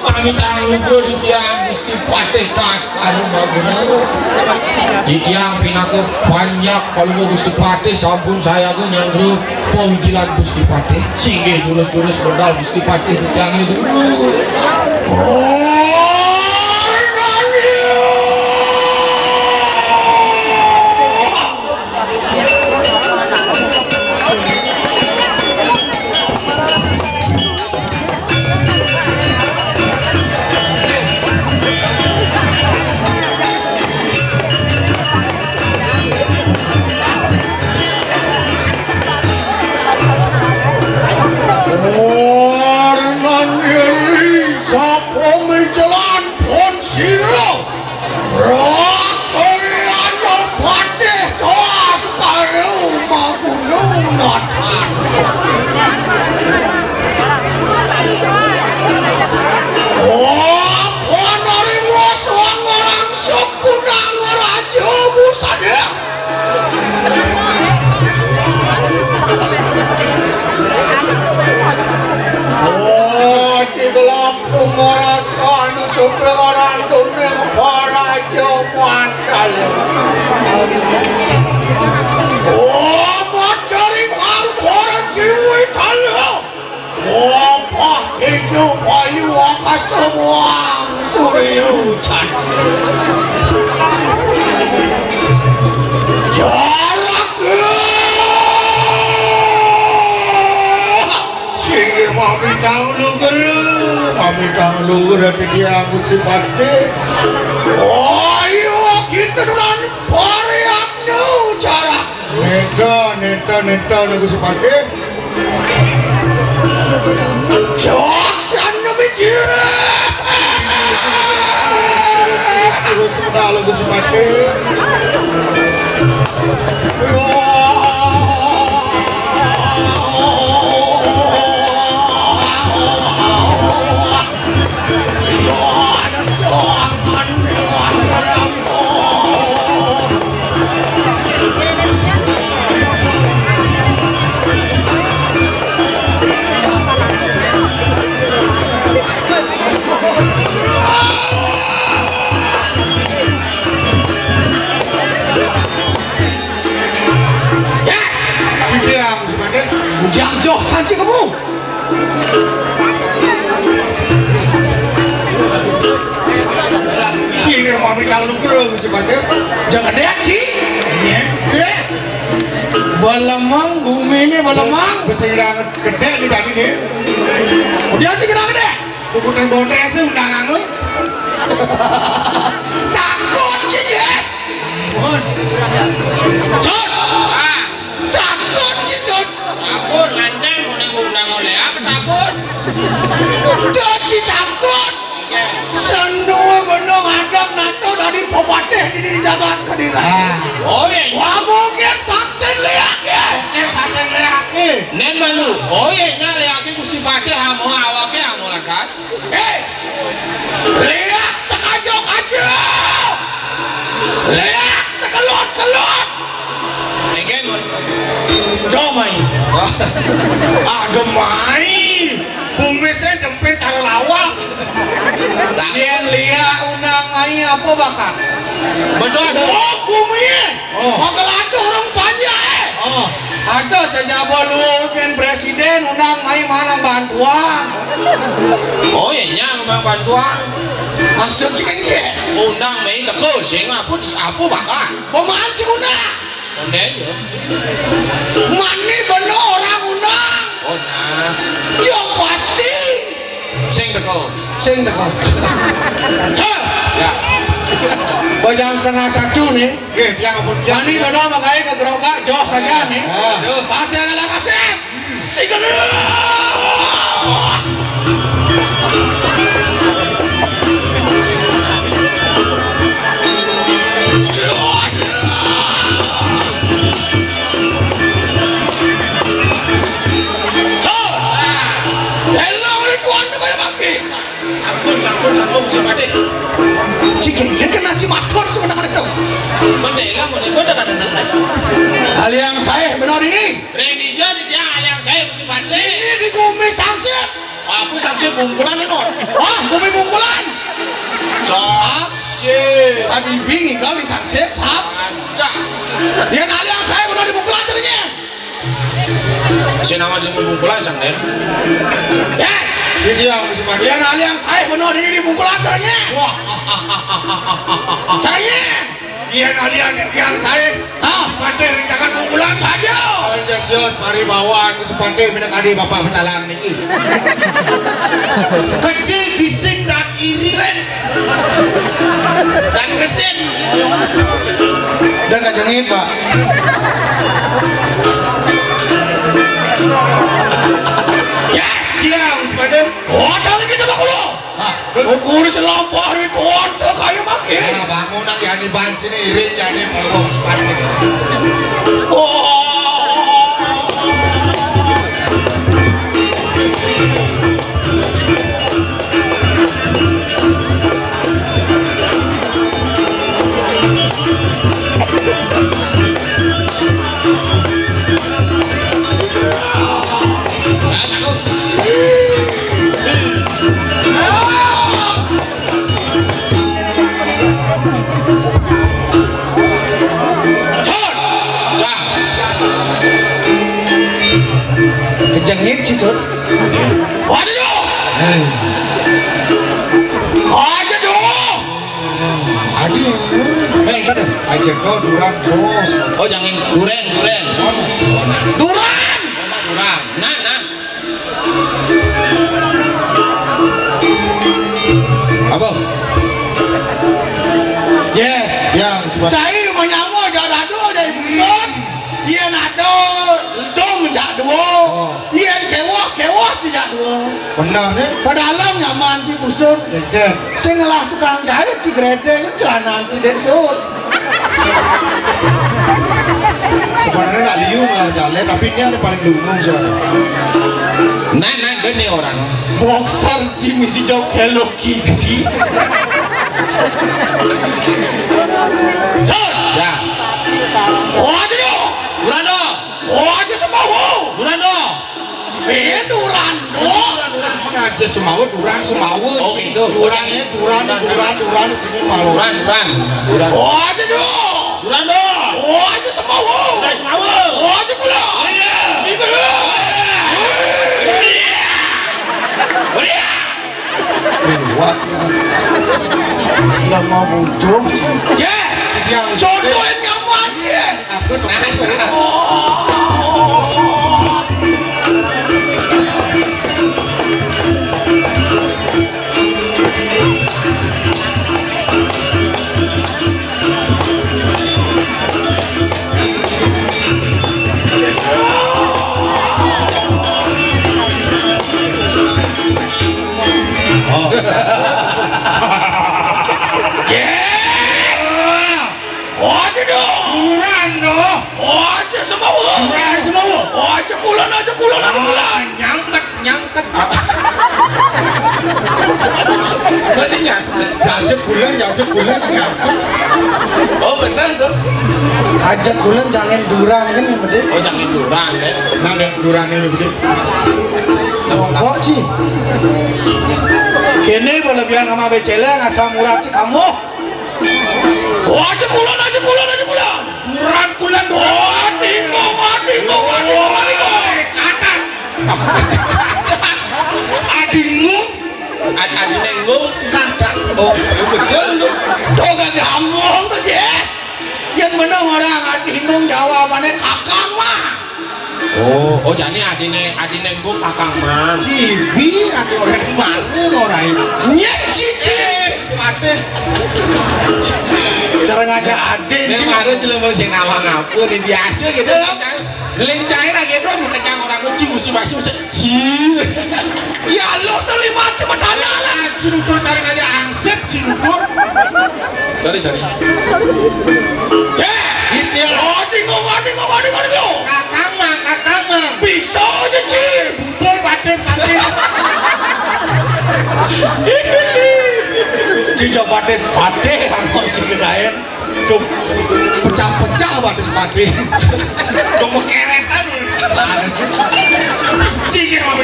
Mami tanggung dulu di tiang Gusti Patih tas. Anu, Mbak Guna. Titiang pinaka panjak, kalau mau Gusti Patih, sampun saya aku nyangkru, pewijilan Gusti Patih. Singgih, lurus-lurus modal Gusti Patih, jangan dulu. Oh, Orman diri sapa micelan pun sira. Rakriana patih toas karo magununatan. Apa naring rasa ngarang sekundang raja busana? Oh, di dalam pemerasan suka orang dunia para jaman kali. Oh, materi kang para jiwi kali. Wapah ijo bayu akasa muang surya ujan. Jarak. Sing mamitang luger, mamitang luger ati dia aku sipate. Ayo kita dengan varian jarak. Neta, neta, neta, lagu sepatih. Cok, sana biji. Terus sudah lagu sepatih. Yes! Iki aku sebagai Ujang Joh sanci kamu. Sini mami kalau lu belum sebagai Jangan deh, Ci. Iya. Balamang, bumi ini balamang. Besing banget gede di tadi nih. Dia sih kena gede. Buku tembondres sih undangan lu. Tak Sud! Ah, takut ci Sud. Takut, ngandén, koné gua undang oleh apa takut? Dah ci takut. Iya. Senu benung adang nato dari pepatih di, di jagat Kediri. Ah. Oh, iya. Wah, mungkin satin liak ya. Mungkin satin liak ya. Nén malu. Oh, iya, nya liak Gusti Patih amo awake amo lantas. Eh, liak sekajo-kajo. Liak sekelut-kelut. Engken, Mon. Domai. Ah, domai. Kumisnya jempe cara lawak. Yén liak undang mai apa bakal? Betul ada. Oh, bumi. Oh. Bakal ada orang panjang, eh. Oh. Ada sejaba luhur presiden undang mai manang bantuan. Oh, iya, nya manang bantuan. Maksud sing iya. Undang mai teka sing apa di apa bakal? Pemancing undang. Konden ya. Mani bener orang undang. Oh, nah. Yang pasti. Sing teko. Sing teko. Sir. Ya. Bajang setengah satu nih. Nggih, tiang ampun. Mani bener makanya ke gerobak, joh saja nih. Ah. Aduh. Pasir ngalah pasir. Sigelut! Elong ni tuan tu kaya bangkit. Sampun, sampun, sampun, Gusti Patih. Cik, ini kena si matur sebenarnya tu. Mendela, mendela, kada nang. Aliang sae benar ini. Ring dija di tiang aliang sae Gusti Patih. Ini di bumi sangsit. Aku sangsit bungkulan ini. Ah, bumi bungkulan. Sangsit. Tadi bingi kali sangsit, sap. Ada. Yang aliang sae benar di bungkulan jadinya. Sing nama di bungkulan, Cang Den. Yes. Di tiang Gusti Patih. Yang aliang sae benar ini di bungkulan jadinya. Wah. Jadinya. Yén alian yang sae, ah, Patih ring jagat Bungkulan saja. Anjasios paribawan Gusti Patih minangka Bapak Pecalang niki. Kecil, gising, dan iri. Dan gesin. Dan kajengit, Pak. Yes, dia Gusti Patih. Oh, jangan kita bakulu. Hah? Ukur selampah rituan teu kaya mangkin. Nah, bangun nak yani ban sini iring yani pelubung sepatu. Oh. Kejengit sih, Sud. Waduh. Aja dong. Aduh. Eh, kada. Aja kau duran, bos. Oh, jangan duren, duren. Duran. Duran. Nah, nah. Apa? Yes. Ya, cai menyama jak dadu jak ibusun. Yén ada dom jak dua. Oh. Yén kewah kewah ci jak dua. Benar nih. Padahal nyaman ci busun. Jejer. Sing ngelah tukang jahit ci gredeng, celana ci dek sud. Sebenarnya nak liu malah jalé, tapi ini ada paling dungu soalnya. Nah, nah, gini orang. Boxer Jimmy si jok Hello Kitty. Sud. Ya. Oh, aja dong. Durando. Oh, aja sembahu. Durando. Eh, Durando. Duran, Duran. Mana aja sembahu, Duran, sembahu. Oh, gitu. Duran, ya, Duran, Duran, Duran, Duran, sini malu. Duran, Duran. Duran. Oh, aja dong. Durando. Oh, aja sembahu. Duran, sembahu. Oh, aja pula. Iya. Itu dulu. Iya. Iya. Kuat ya. Lah mau butuh. Yes. Dia contoh yang nyaman sih. Aku tuh. Ah, nyangket, nyangket. Berarti nyangket. Jajak bulan, jajak bulan, nyangket. Oh, bener dong. Ajak bulan jangan durang kan yang penting. Oh, jangan durang ya. Nah, yang durangnya lebih gede. Kok sih? Kene kalau biar sama becele ngasal murah sih kamu. Oh, aja bulan, aja bulan, aja bulan. Kurang bulan, kurang. Oh, tinggal, oh, tinggal, oh, tinggal, oh, tinggal. Kata. Adingung. Ad-, adine nggung, kadang. Oh, ya betul lu. Tuh gak nyambung tuh, Jess. Yang menang orang adingung jawabannya kakang mah. Oh, oh, jane adine, adine nggung kakang mah. Cibi, aku orang malu orang. Nyet cici. Mate. Cara ngajak adin. Nek sih. Karo jelema sing nawang apa, nek biasa gitu. Iya. Nglencahin aja dong, kencang orang kecil, musuh masuk, cil. Ya, lo tuh lima cepetan lah. Cilukur cari aja angsep, cilukur. Sorry, sorry. Eh, gitu ya. Oh, tinggal, oh, tinggal, oh, tinggal, tinggal. Kakang mah, kakang mah. Bisa aja, cil. Bubur, patis, patis. Cijo patis, patis, aku ceritain. Cuk, pecah-pecah wadus padi. Cuk, mekeretan. Singkir, Bang.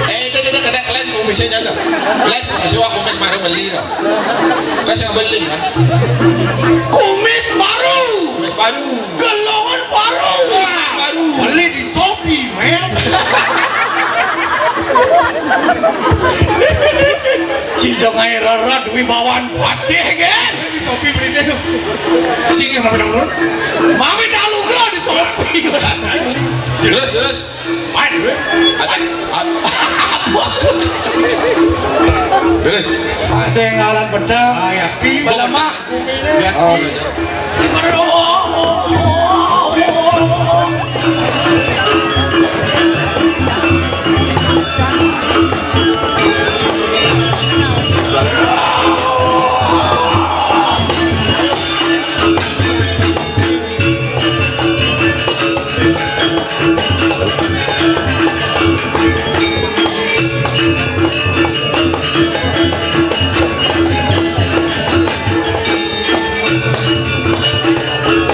Eh, itu, itu, kena kelas kumisnya jalan. Kelas kumisnya, wah, kumis baru beli, loh. Kasih yang beli, kan? Kumis baru. Kumis baru. Gelongan baru. Wah, baru. Beli di Shopee, men. Cidong ae rerat wibawan patih, gen. Beli di Shopee, beli deh. Sing ya, Mami Dangdut. Mami Dangdut di Shopee. Terus, terus. Main, gue. Ada, ad-, terus. Sing ngalan pedang. Ah, ya. Melemah. Ya. Oh, iya.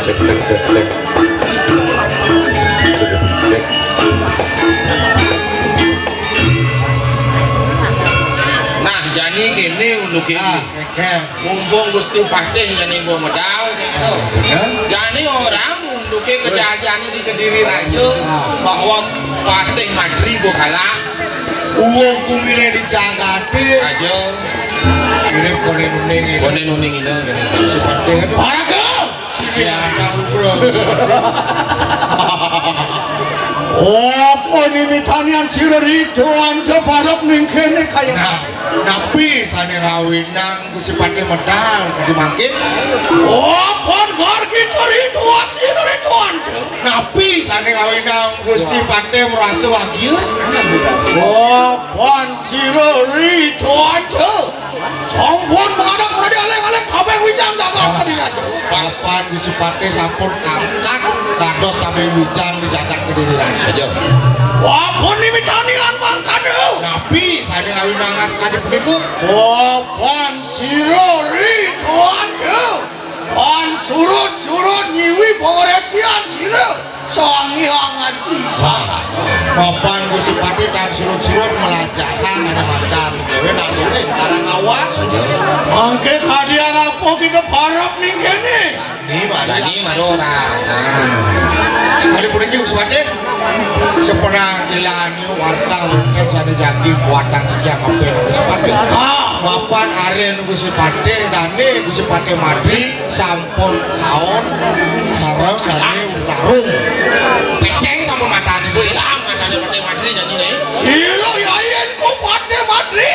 Cek, cek, cek, cek. Cek. Nah, jani kene ulu kene. Ah, oke. Mumpung Gusti Patih jani mbok medal, sing ngono. Bener. Jani orang unduke kejadian di Kediri Raja, ah, bahwa Patih Madri mbok kalah. Wong kumine di jagate. Raja. Mirip kone nuning ini. Kone nuning ini, gini. Gusti Patih. Paraga! Ya. Apa nimitanian sira Ridho Anta parep ning kene kaya. Nah, napi sane ngawinang Gusti Patih medal dadi mangkin? Apa gor kita Ridho sira Ridho Anta? Napi sane ngawinang Gusti Patih merasa bahagia? Apa sira Ridho Anta? Sampun menghadap menjadi aling-aling kabeh wijang jagat tadi raja. Papan Gusti Patih sampun kangkat dados kabeh wijang di jagat Kediri raja. Saja. Wapun nimitanian mangkana. Napi sane ngawinang kadi punika? Papan sira Ridho Anta. Pan surut-surut nyiwi pangresian sira. Sang Hyang Aji Sarasa. Mapan Gusti Patih tan surut-surut melajahang ada madan. Dewe nak tulis karang awas aja. Mangke kadian apa kita parap ning kene? Ini mah. Jadi mah ora. Nah. Sekali puniki Gusti Patih. Sepenampilan warta wonten sane jagi kuatang iki kabeh Gusti Patih. Ah. Mapan aren Gusti Patih dane Gusti Patih Madri. Sampun kaon sareng dane tarung. Peceng sampun matane ku ilang, matane Patih Madri jane ne. Sira yayenku Patih Madri.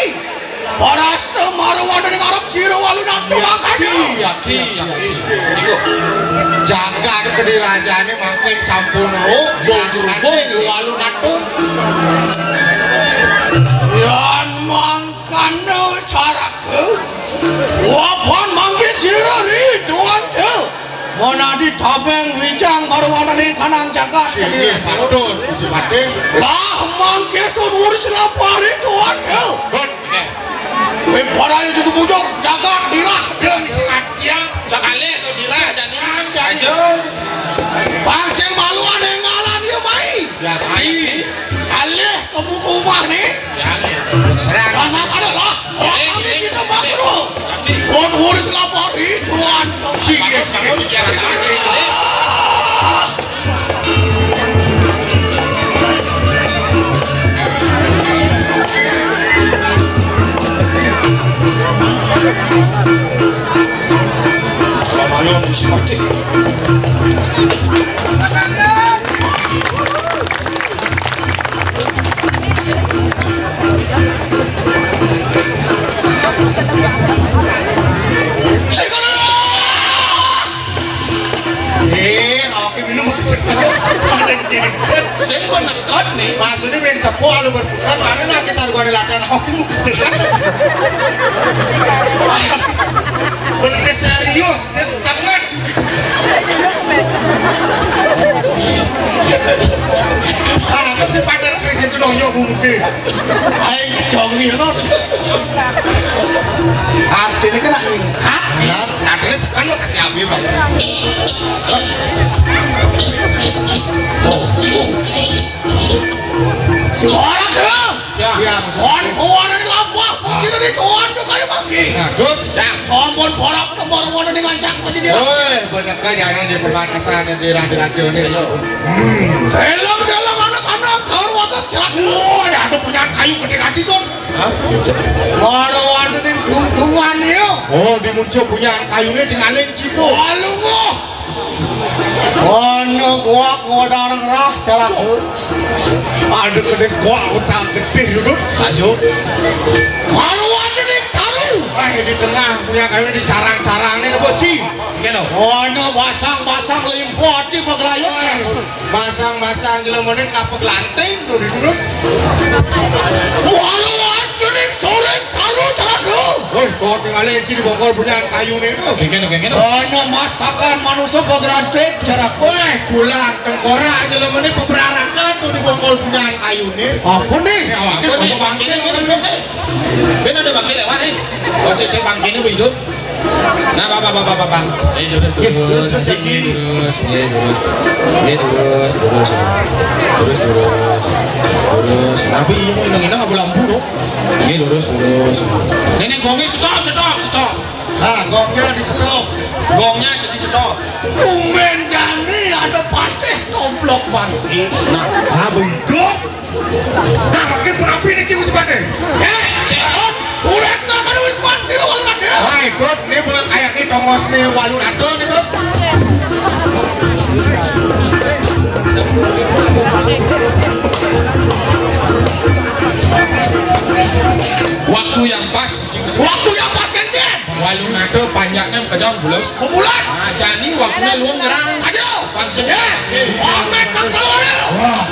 Parasta marwananing arep sira walu natu mangkana. Iya, iya, iya. Iku. Jagat kedirajane mangkin sampun rubuh, rubuh, walu natu. Yan mangkana caraku. Wapan mangke sira Ridwan. Nadi tabeng wijang marwananing kanang jagat. Inggih, patut, Gusti Patih. Lah, mangke Tuan Wurus lapar itu, aduh. Pun, nggih. Wih, padahal itu bujuk jagat dirah. Dia mesti ngadya, jagalih ke dirah, jani. Saja. Bang sing malu ada yang ngalah dia, mai. Ya, tai. Alih ke muka rumah ni. Ya, ya. Serang. Anak ada lah. Kami kita makro. Tuan Wurus lapor, ih, Tuan. Sige, sige. Ayo, mesti mati. Eh, oke, minum kecil. Sing kok nekot nih. Maksudnya main cepo alu berputar, mana nak kejar gua latihan oke mau kecil. Bener serius, dia setengah. Ah, apa sih pada Chris itu nonjok mungkin? Ayo, jongi, no. Artinya kan nak ngingkat. Nah, artinya sekan lo kasih abi, Bang. Oh, oh. Orang, ya. Ya. Iya, maksudnya. Kon, orang lapar, mesti dari Tuhan tuh kayak manggi. Nah, good. Dah. Sombong borak kembar-borak dengan cak saja dia. Woi, bener kan, ya, ini di perbatasan, di daerah, di raja ini. Iya. Hmm. Dalam, dalam anak-anak, kau wakaf cerak. Oh, ya, ada punya kayu gede hati tuh. Hah? Marwananing guntungan ya. Oh, di muncul punya kayunya di alen cipo. Lalu, wah. Ana gua, gua darang rah, cerak. Ada kedes gua, utang gede, duduk. Sajo. Marwananing taru. Eh, di tengah punya kayu di carang-carang nih, apa, Ci? Keno. Ana basang-basang limpo ati pagelayon. Basang-basang jelo menit kapek lanting tuh di dulu. Waduh, anjing sore taruh celaka. Woi, kau tinggalin sini bongkol punya kayu nih tuh. Kengken, kengken. Ana mastakan manusia paglantik celaka. Woi, pulang tengkorak jelo menit peberarakan tuh di bongkol punya kayu nih. Apa nih? Ya, apa nih? Bangkit, bangkit, bangkit. Ben ada bangkit lewat nih. Oh, si, si bangkitnya hidup. Nah, Bapak, Bapak, Bapak. Eh, lurus, lurus. Asik, nggih, lurus, nggih, lurus. Nggih, lurus, lurus. Lurus, lurus. Lurus. Tapi iya mau inang-inang apa lampu, no? Nggih, lurus, lurus. Nenek gongnya stop, stop, stop. Ah, gongnya di stop. Gongnya di stop. Tumben jani ada patih goblok bangkit. Nah, ah, bengkok. Nah, makin perapi niki Gusti Patih. Eh, Cirebon, ureksa kan wis mati lawan Raden. Wah, ikut, ini buat kayak ini tongos nih, walu rado nih, Bang. Waktu yang pas. Waktu yang pas, Kenten. Walu rado panjangnya kejang bulus. Bulus. Nah, jani waktunya luang gerang. Ayo. Bangsa. Eh, Ahmed Bangsa Walu. Wah.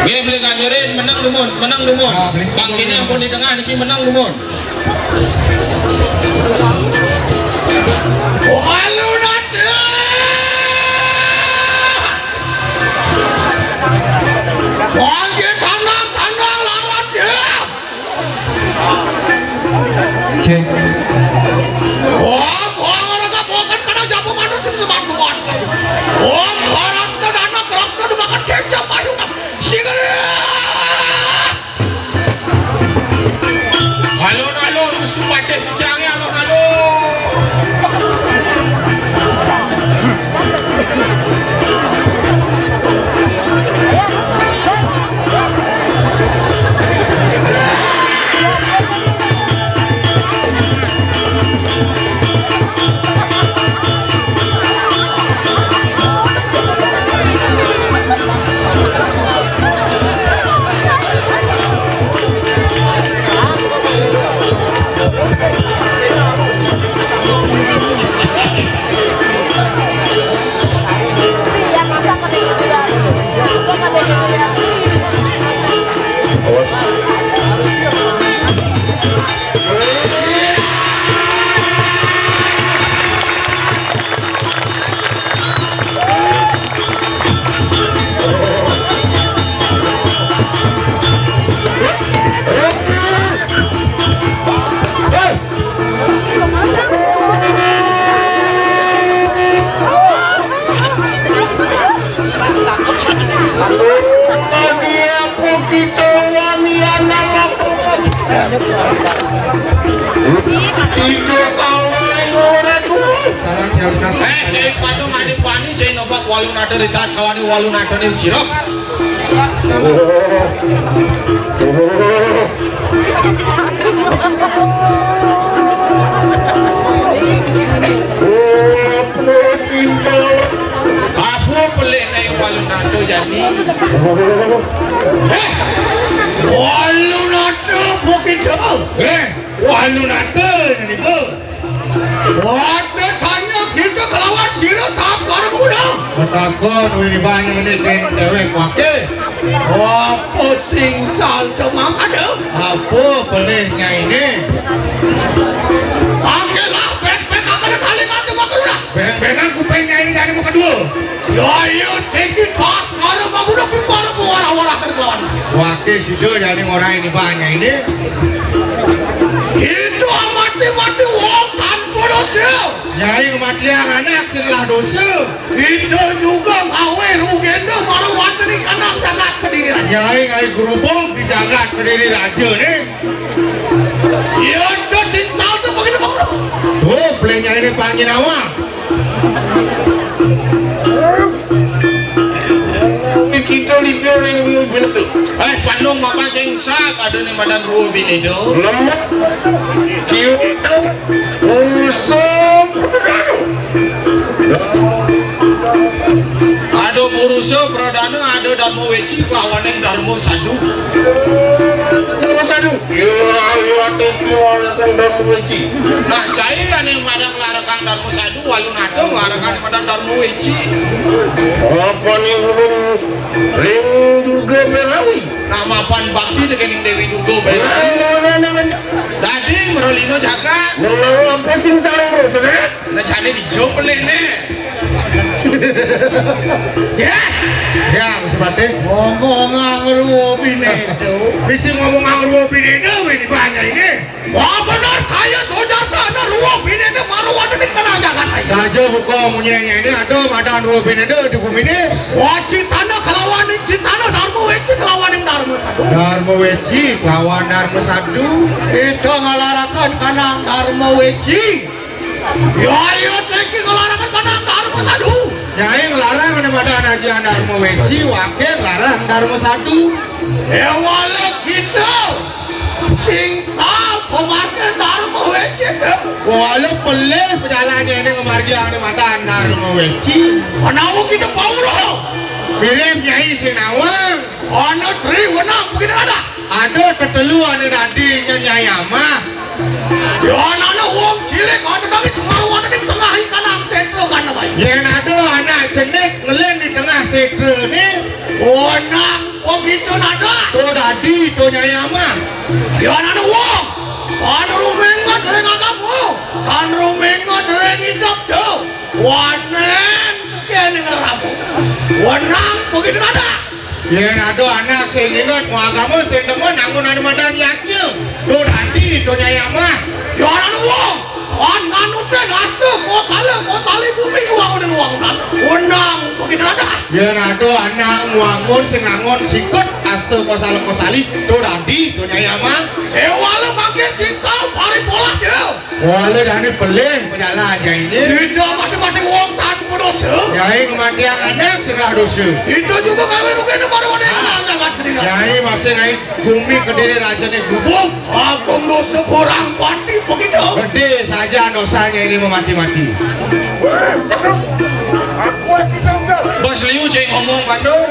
Weh, beli ganjarin, menang dumun, menang dumun. Ah, beli. Bangkitnya ampun di tengah niki menang dumun. Walu rado. Wangge tandang, tandang lawan dia. Cek. Wah, wah, ora kapokan kana japu manus sing semanduan. Wah, karasna dana, karasna dumakan jenjang payungan. Sing. Alon-alon, Gusti Patih Pujange, alon-alon. Eh, cai Padung adi pani, cai nobak Walunata di tatkalané Walunatané sirep. Apa pelihné Walunata jani? Eh, Walunata begitu. Eh, Walunata jani, Bu. Waduh, tanya kita kelawan sira tas karo kuda. Matakon wini banyak ini kén déwék waké. Apa sing salta mangkada? Apa pelih nyainé? Panggilah bén-bén akan kali nganti makaruna. Bén-bénan kuping nyainé jani maka dua. Ya iya, tinggi tas karo makaruna perkara pewarah-warah kelawan. Waké sida jani ngorahang ini banyak ini. Itu mati-mati wong tanpa dosa. Nyai ngamatiang anak sing lah dosa. Kita juga ngawé rugenda marang wonten ing kanang jagat Kediri. Nyai ngawé grubug di jagat Kediri Raja né. Iya, itu sing salta begitu, Pak. Tuh, pelih nyainé panggih nama. Iki to lido ring Ruwa Bineda. Eh, Pandung mapan sing sah, ada nih madan Ruwa Bineda. Lemah. Kiuta. Urusa Pradana. Ada Purusa Pradana, ada Darma Weci, kelawaning Darma Sadu. Darma Sadu. Iya, iya, ati kelawaning Darma Weci. Nah, cai ané madan nglarekang Darma Sadu. Walunata nglarekang madan Darma Weci. Apa nih ulun ring Durga Belawi? Nah, mapan bakti déning Déwi Durga Belawi. Nah, nah, nah, nah. Dadi mralina jagat. Nah, apa sing salah, Saudara? Nah, jane dijawab pelihné. Yes. Ya, Gusti Patih. Ngomong angruwa bineda. Bisa ngomong angruwa bineda, ini banyak ini. Wah, bener, kaya Soejarto ana ruwa bineda marang wonten ing tengah jagat. Saja buka munyinya ini ada madan ruwa bineda di guminé. Wacitana kelawaning citana Darma Weci kelawaning Darma Sadu. Darma Weci kelawan Darma Sadu. Kita ngalarakan kanang Darma Weci. Ya, iya, tinggi ngalarakan kanang Darma Sadu. Nyai ngelarang ada madan ajian Darma Weci, waké ngelarang Darma Sadu. Ewala kita sing sah pemargin Darma Weci. Wala pelih pejalan ini ngemargiang di madan Darma Weci. Menawa kita pauruh. Mirip Nyai sing nawang. Ana tri wenang begitu ada. Ada tetelu ana dadi Nyai Amah. Ya ana wong cilik ana nangis marwata ning tengah ikan angset lo kan apa? Yén ada anak cenik ngelén di tengah setrané. Wenang wong itu nada. To dadi to Nyai Amah. Ya ana wong. Kan rumengat ring agama. Kan rumengat ring idap to. Wanen kene ngeramu. Wenang begitu nada. Yén ada anak sing inget mau agama sing demen anggon anu madan yatnya. To dadi to Nyai Amah. Ya ana wong. Wan manute asta kosala kosali bumi wangun wangunan. Wenang begitu nada. Yén ada anak wangun sing angon sikut asta kosala kosali to dadi to Nyai Amah. Ewala mangke sing sal paripolah ya. Wala dane pelih pejalan ya ini. Tidak mati-mati wong tanpa dosa. Nyai ngematiang anak sing lah dosa. Itu juga kawin mungkin baru ada yang sangat tidak. Nyai masih ngai bumi kediri rajane gubuk. Agung dosa kurang pati begitu. Gede saja dosanya ini memati-mati. Bos Liu cek ngomong Bandung.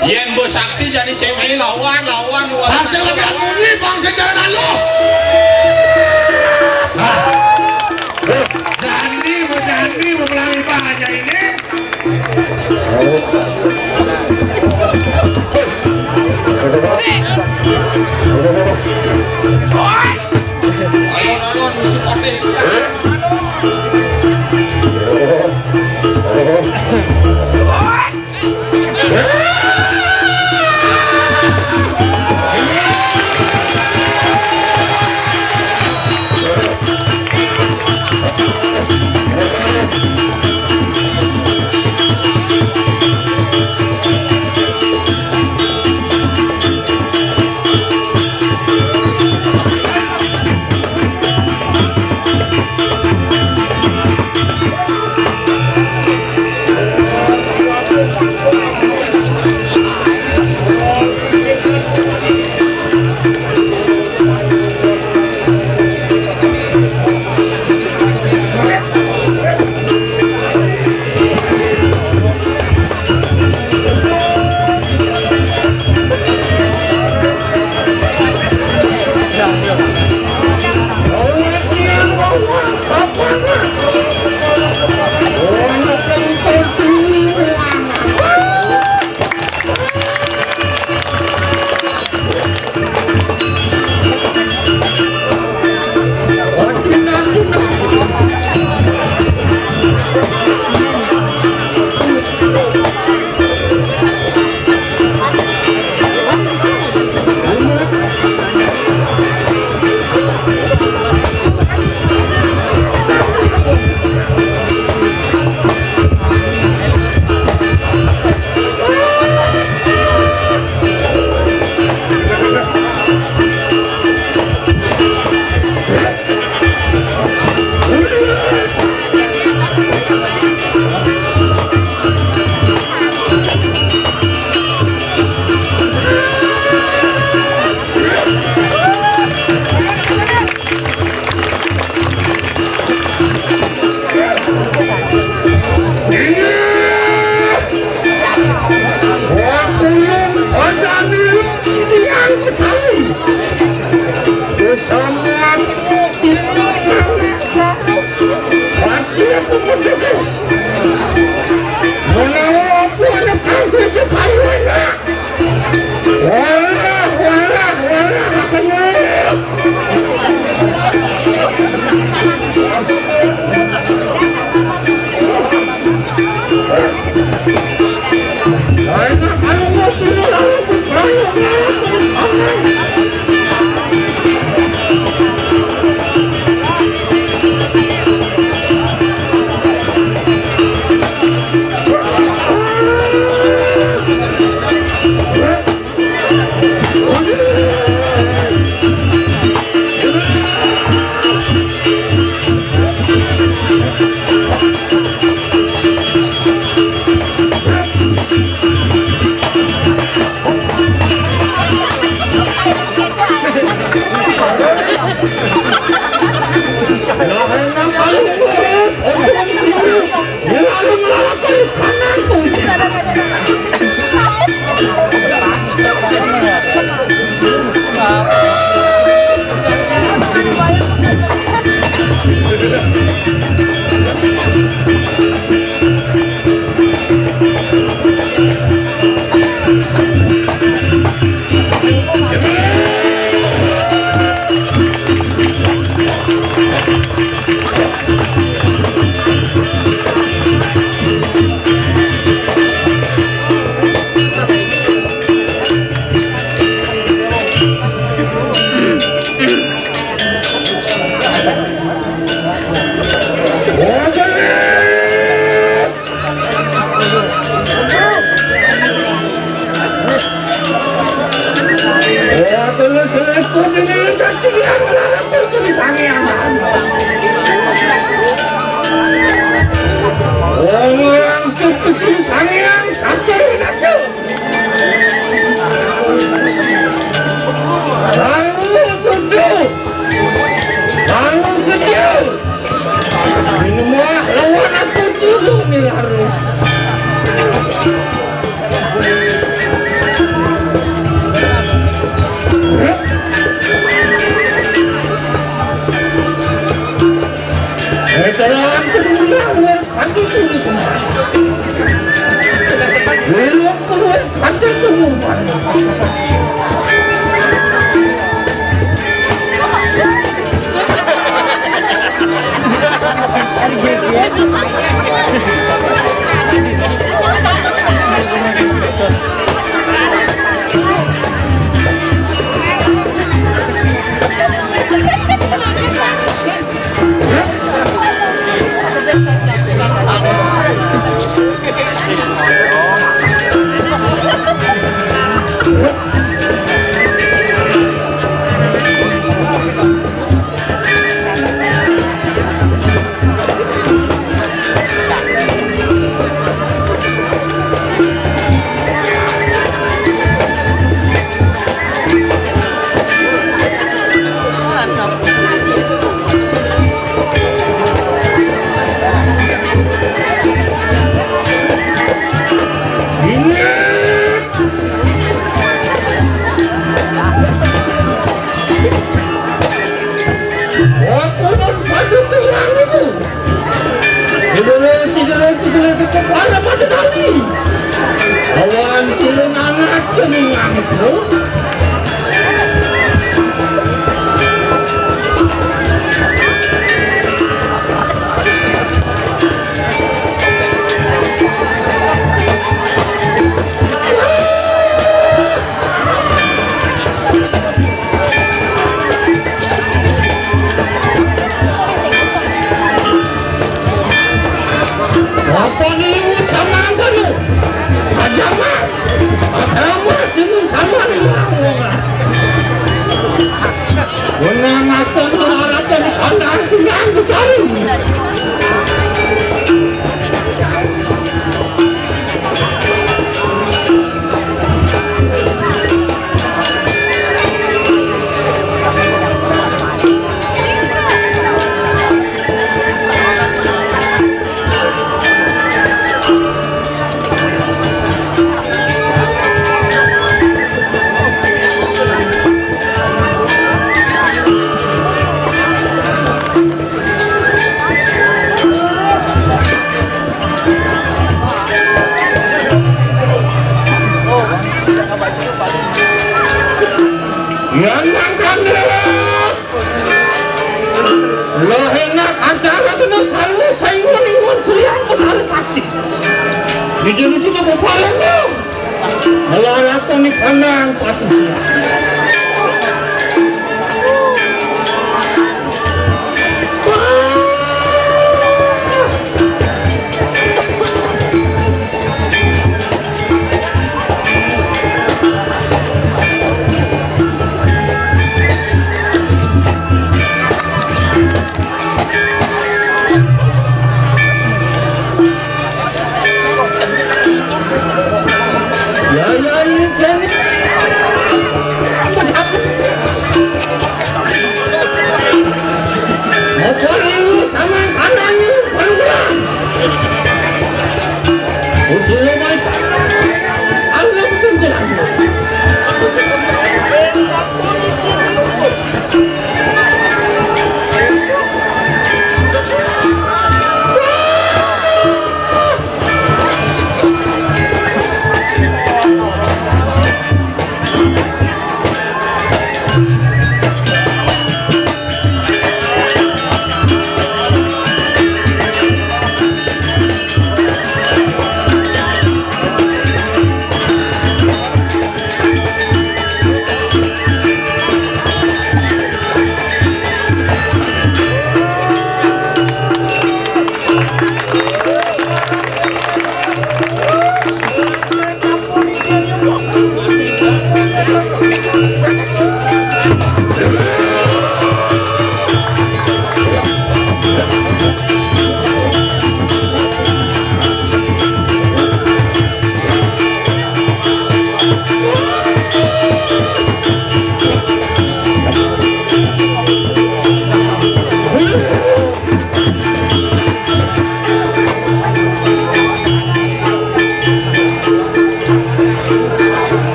Yén mbok sakti jani cewek lawan, lawan, lawan. Bangsa lagi aku ini, bangsa jalan lalu. Nah. Jani, mau jani, mau melangi banyak ini. Alon-alon, musuh patih. Wong langsung kecil sangean, satu nasib. Lalu tujuh. Lalu kecil. Minum wah, lawan aku suruh nih harus. Veteran kedua, Kanti Sulu Semarang. Belum keluar Kanti Sulu Semarang. Wah, turun, waduh, kehilangan itu. Dulu, si dulu, si dulu, si kepala pada kali. Lawan si lu nangat, kehilangan itu. Apa nih sama angka lu? Aja mas, aja mas ini sama nih. Menang akan harapan anda yang dicari. Yang nangkan dewek. Lo enak acara kena selalu saingon-ingon sulian penari sakti. Di jenis itu kepalanya. Melarat panik kandang pasti siap. That's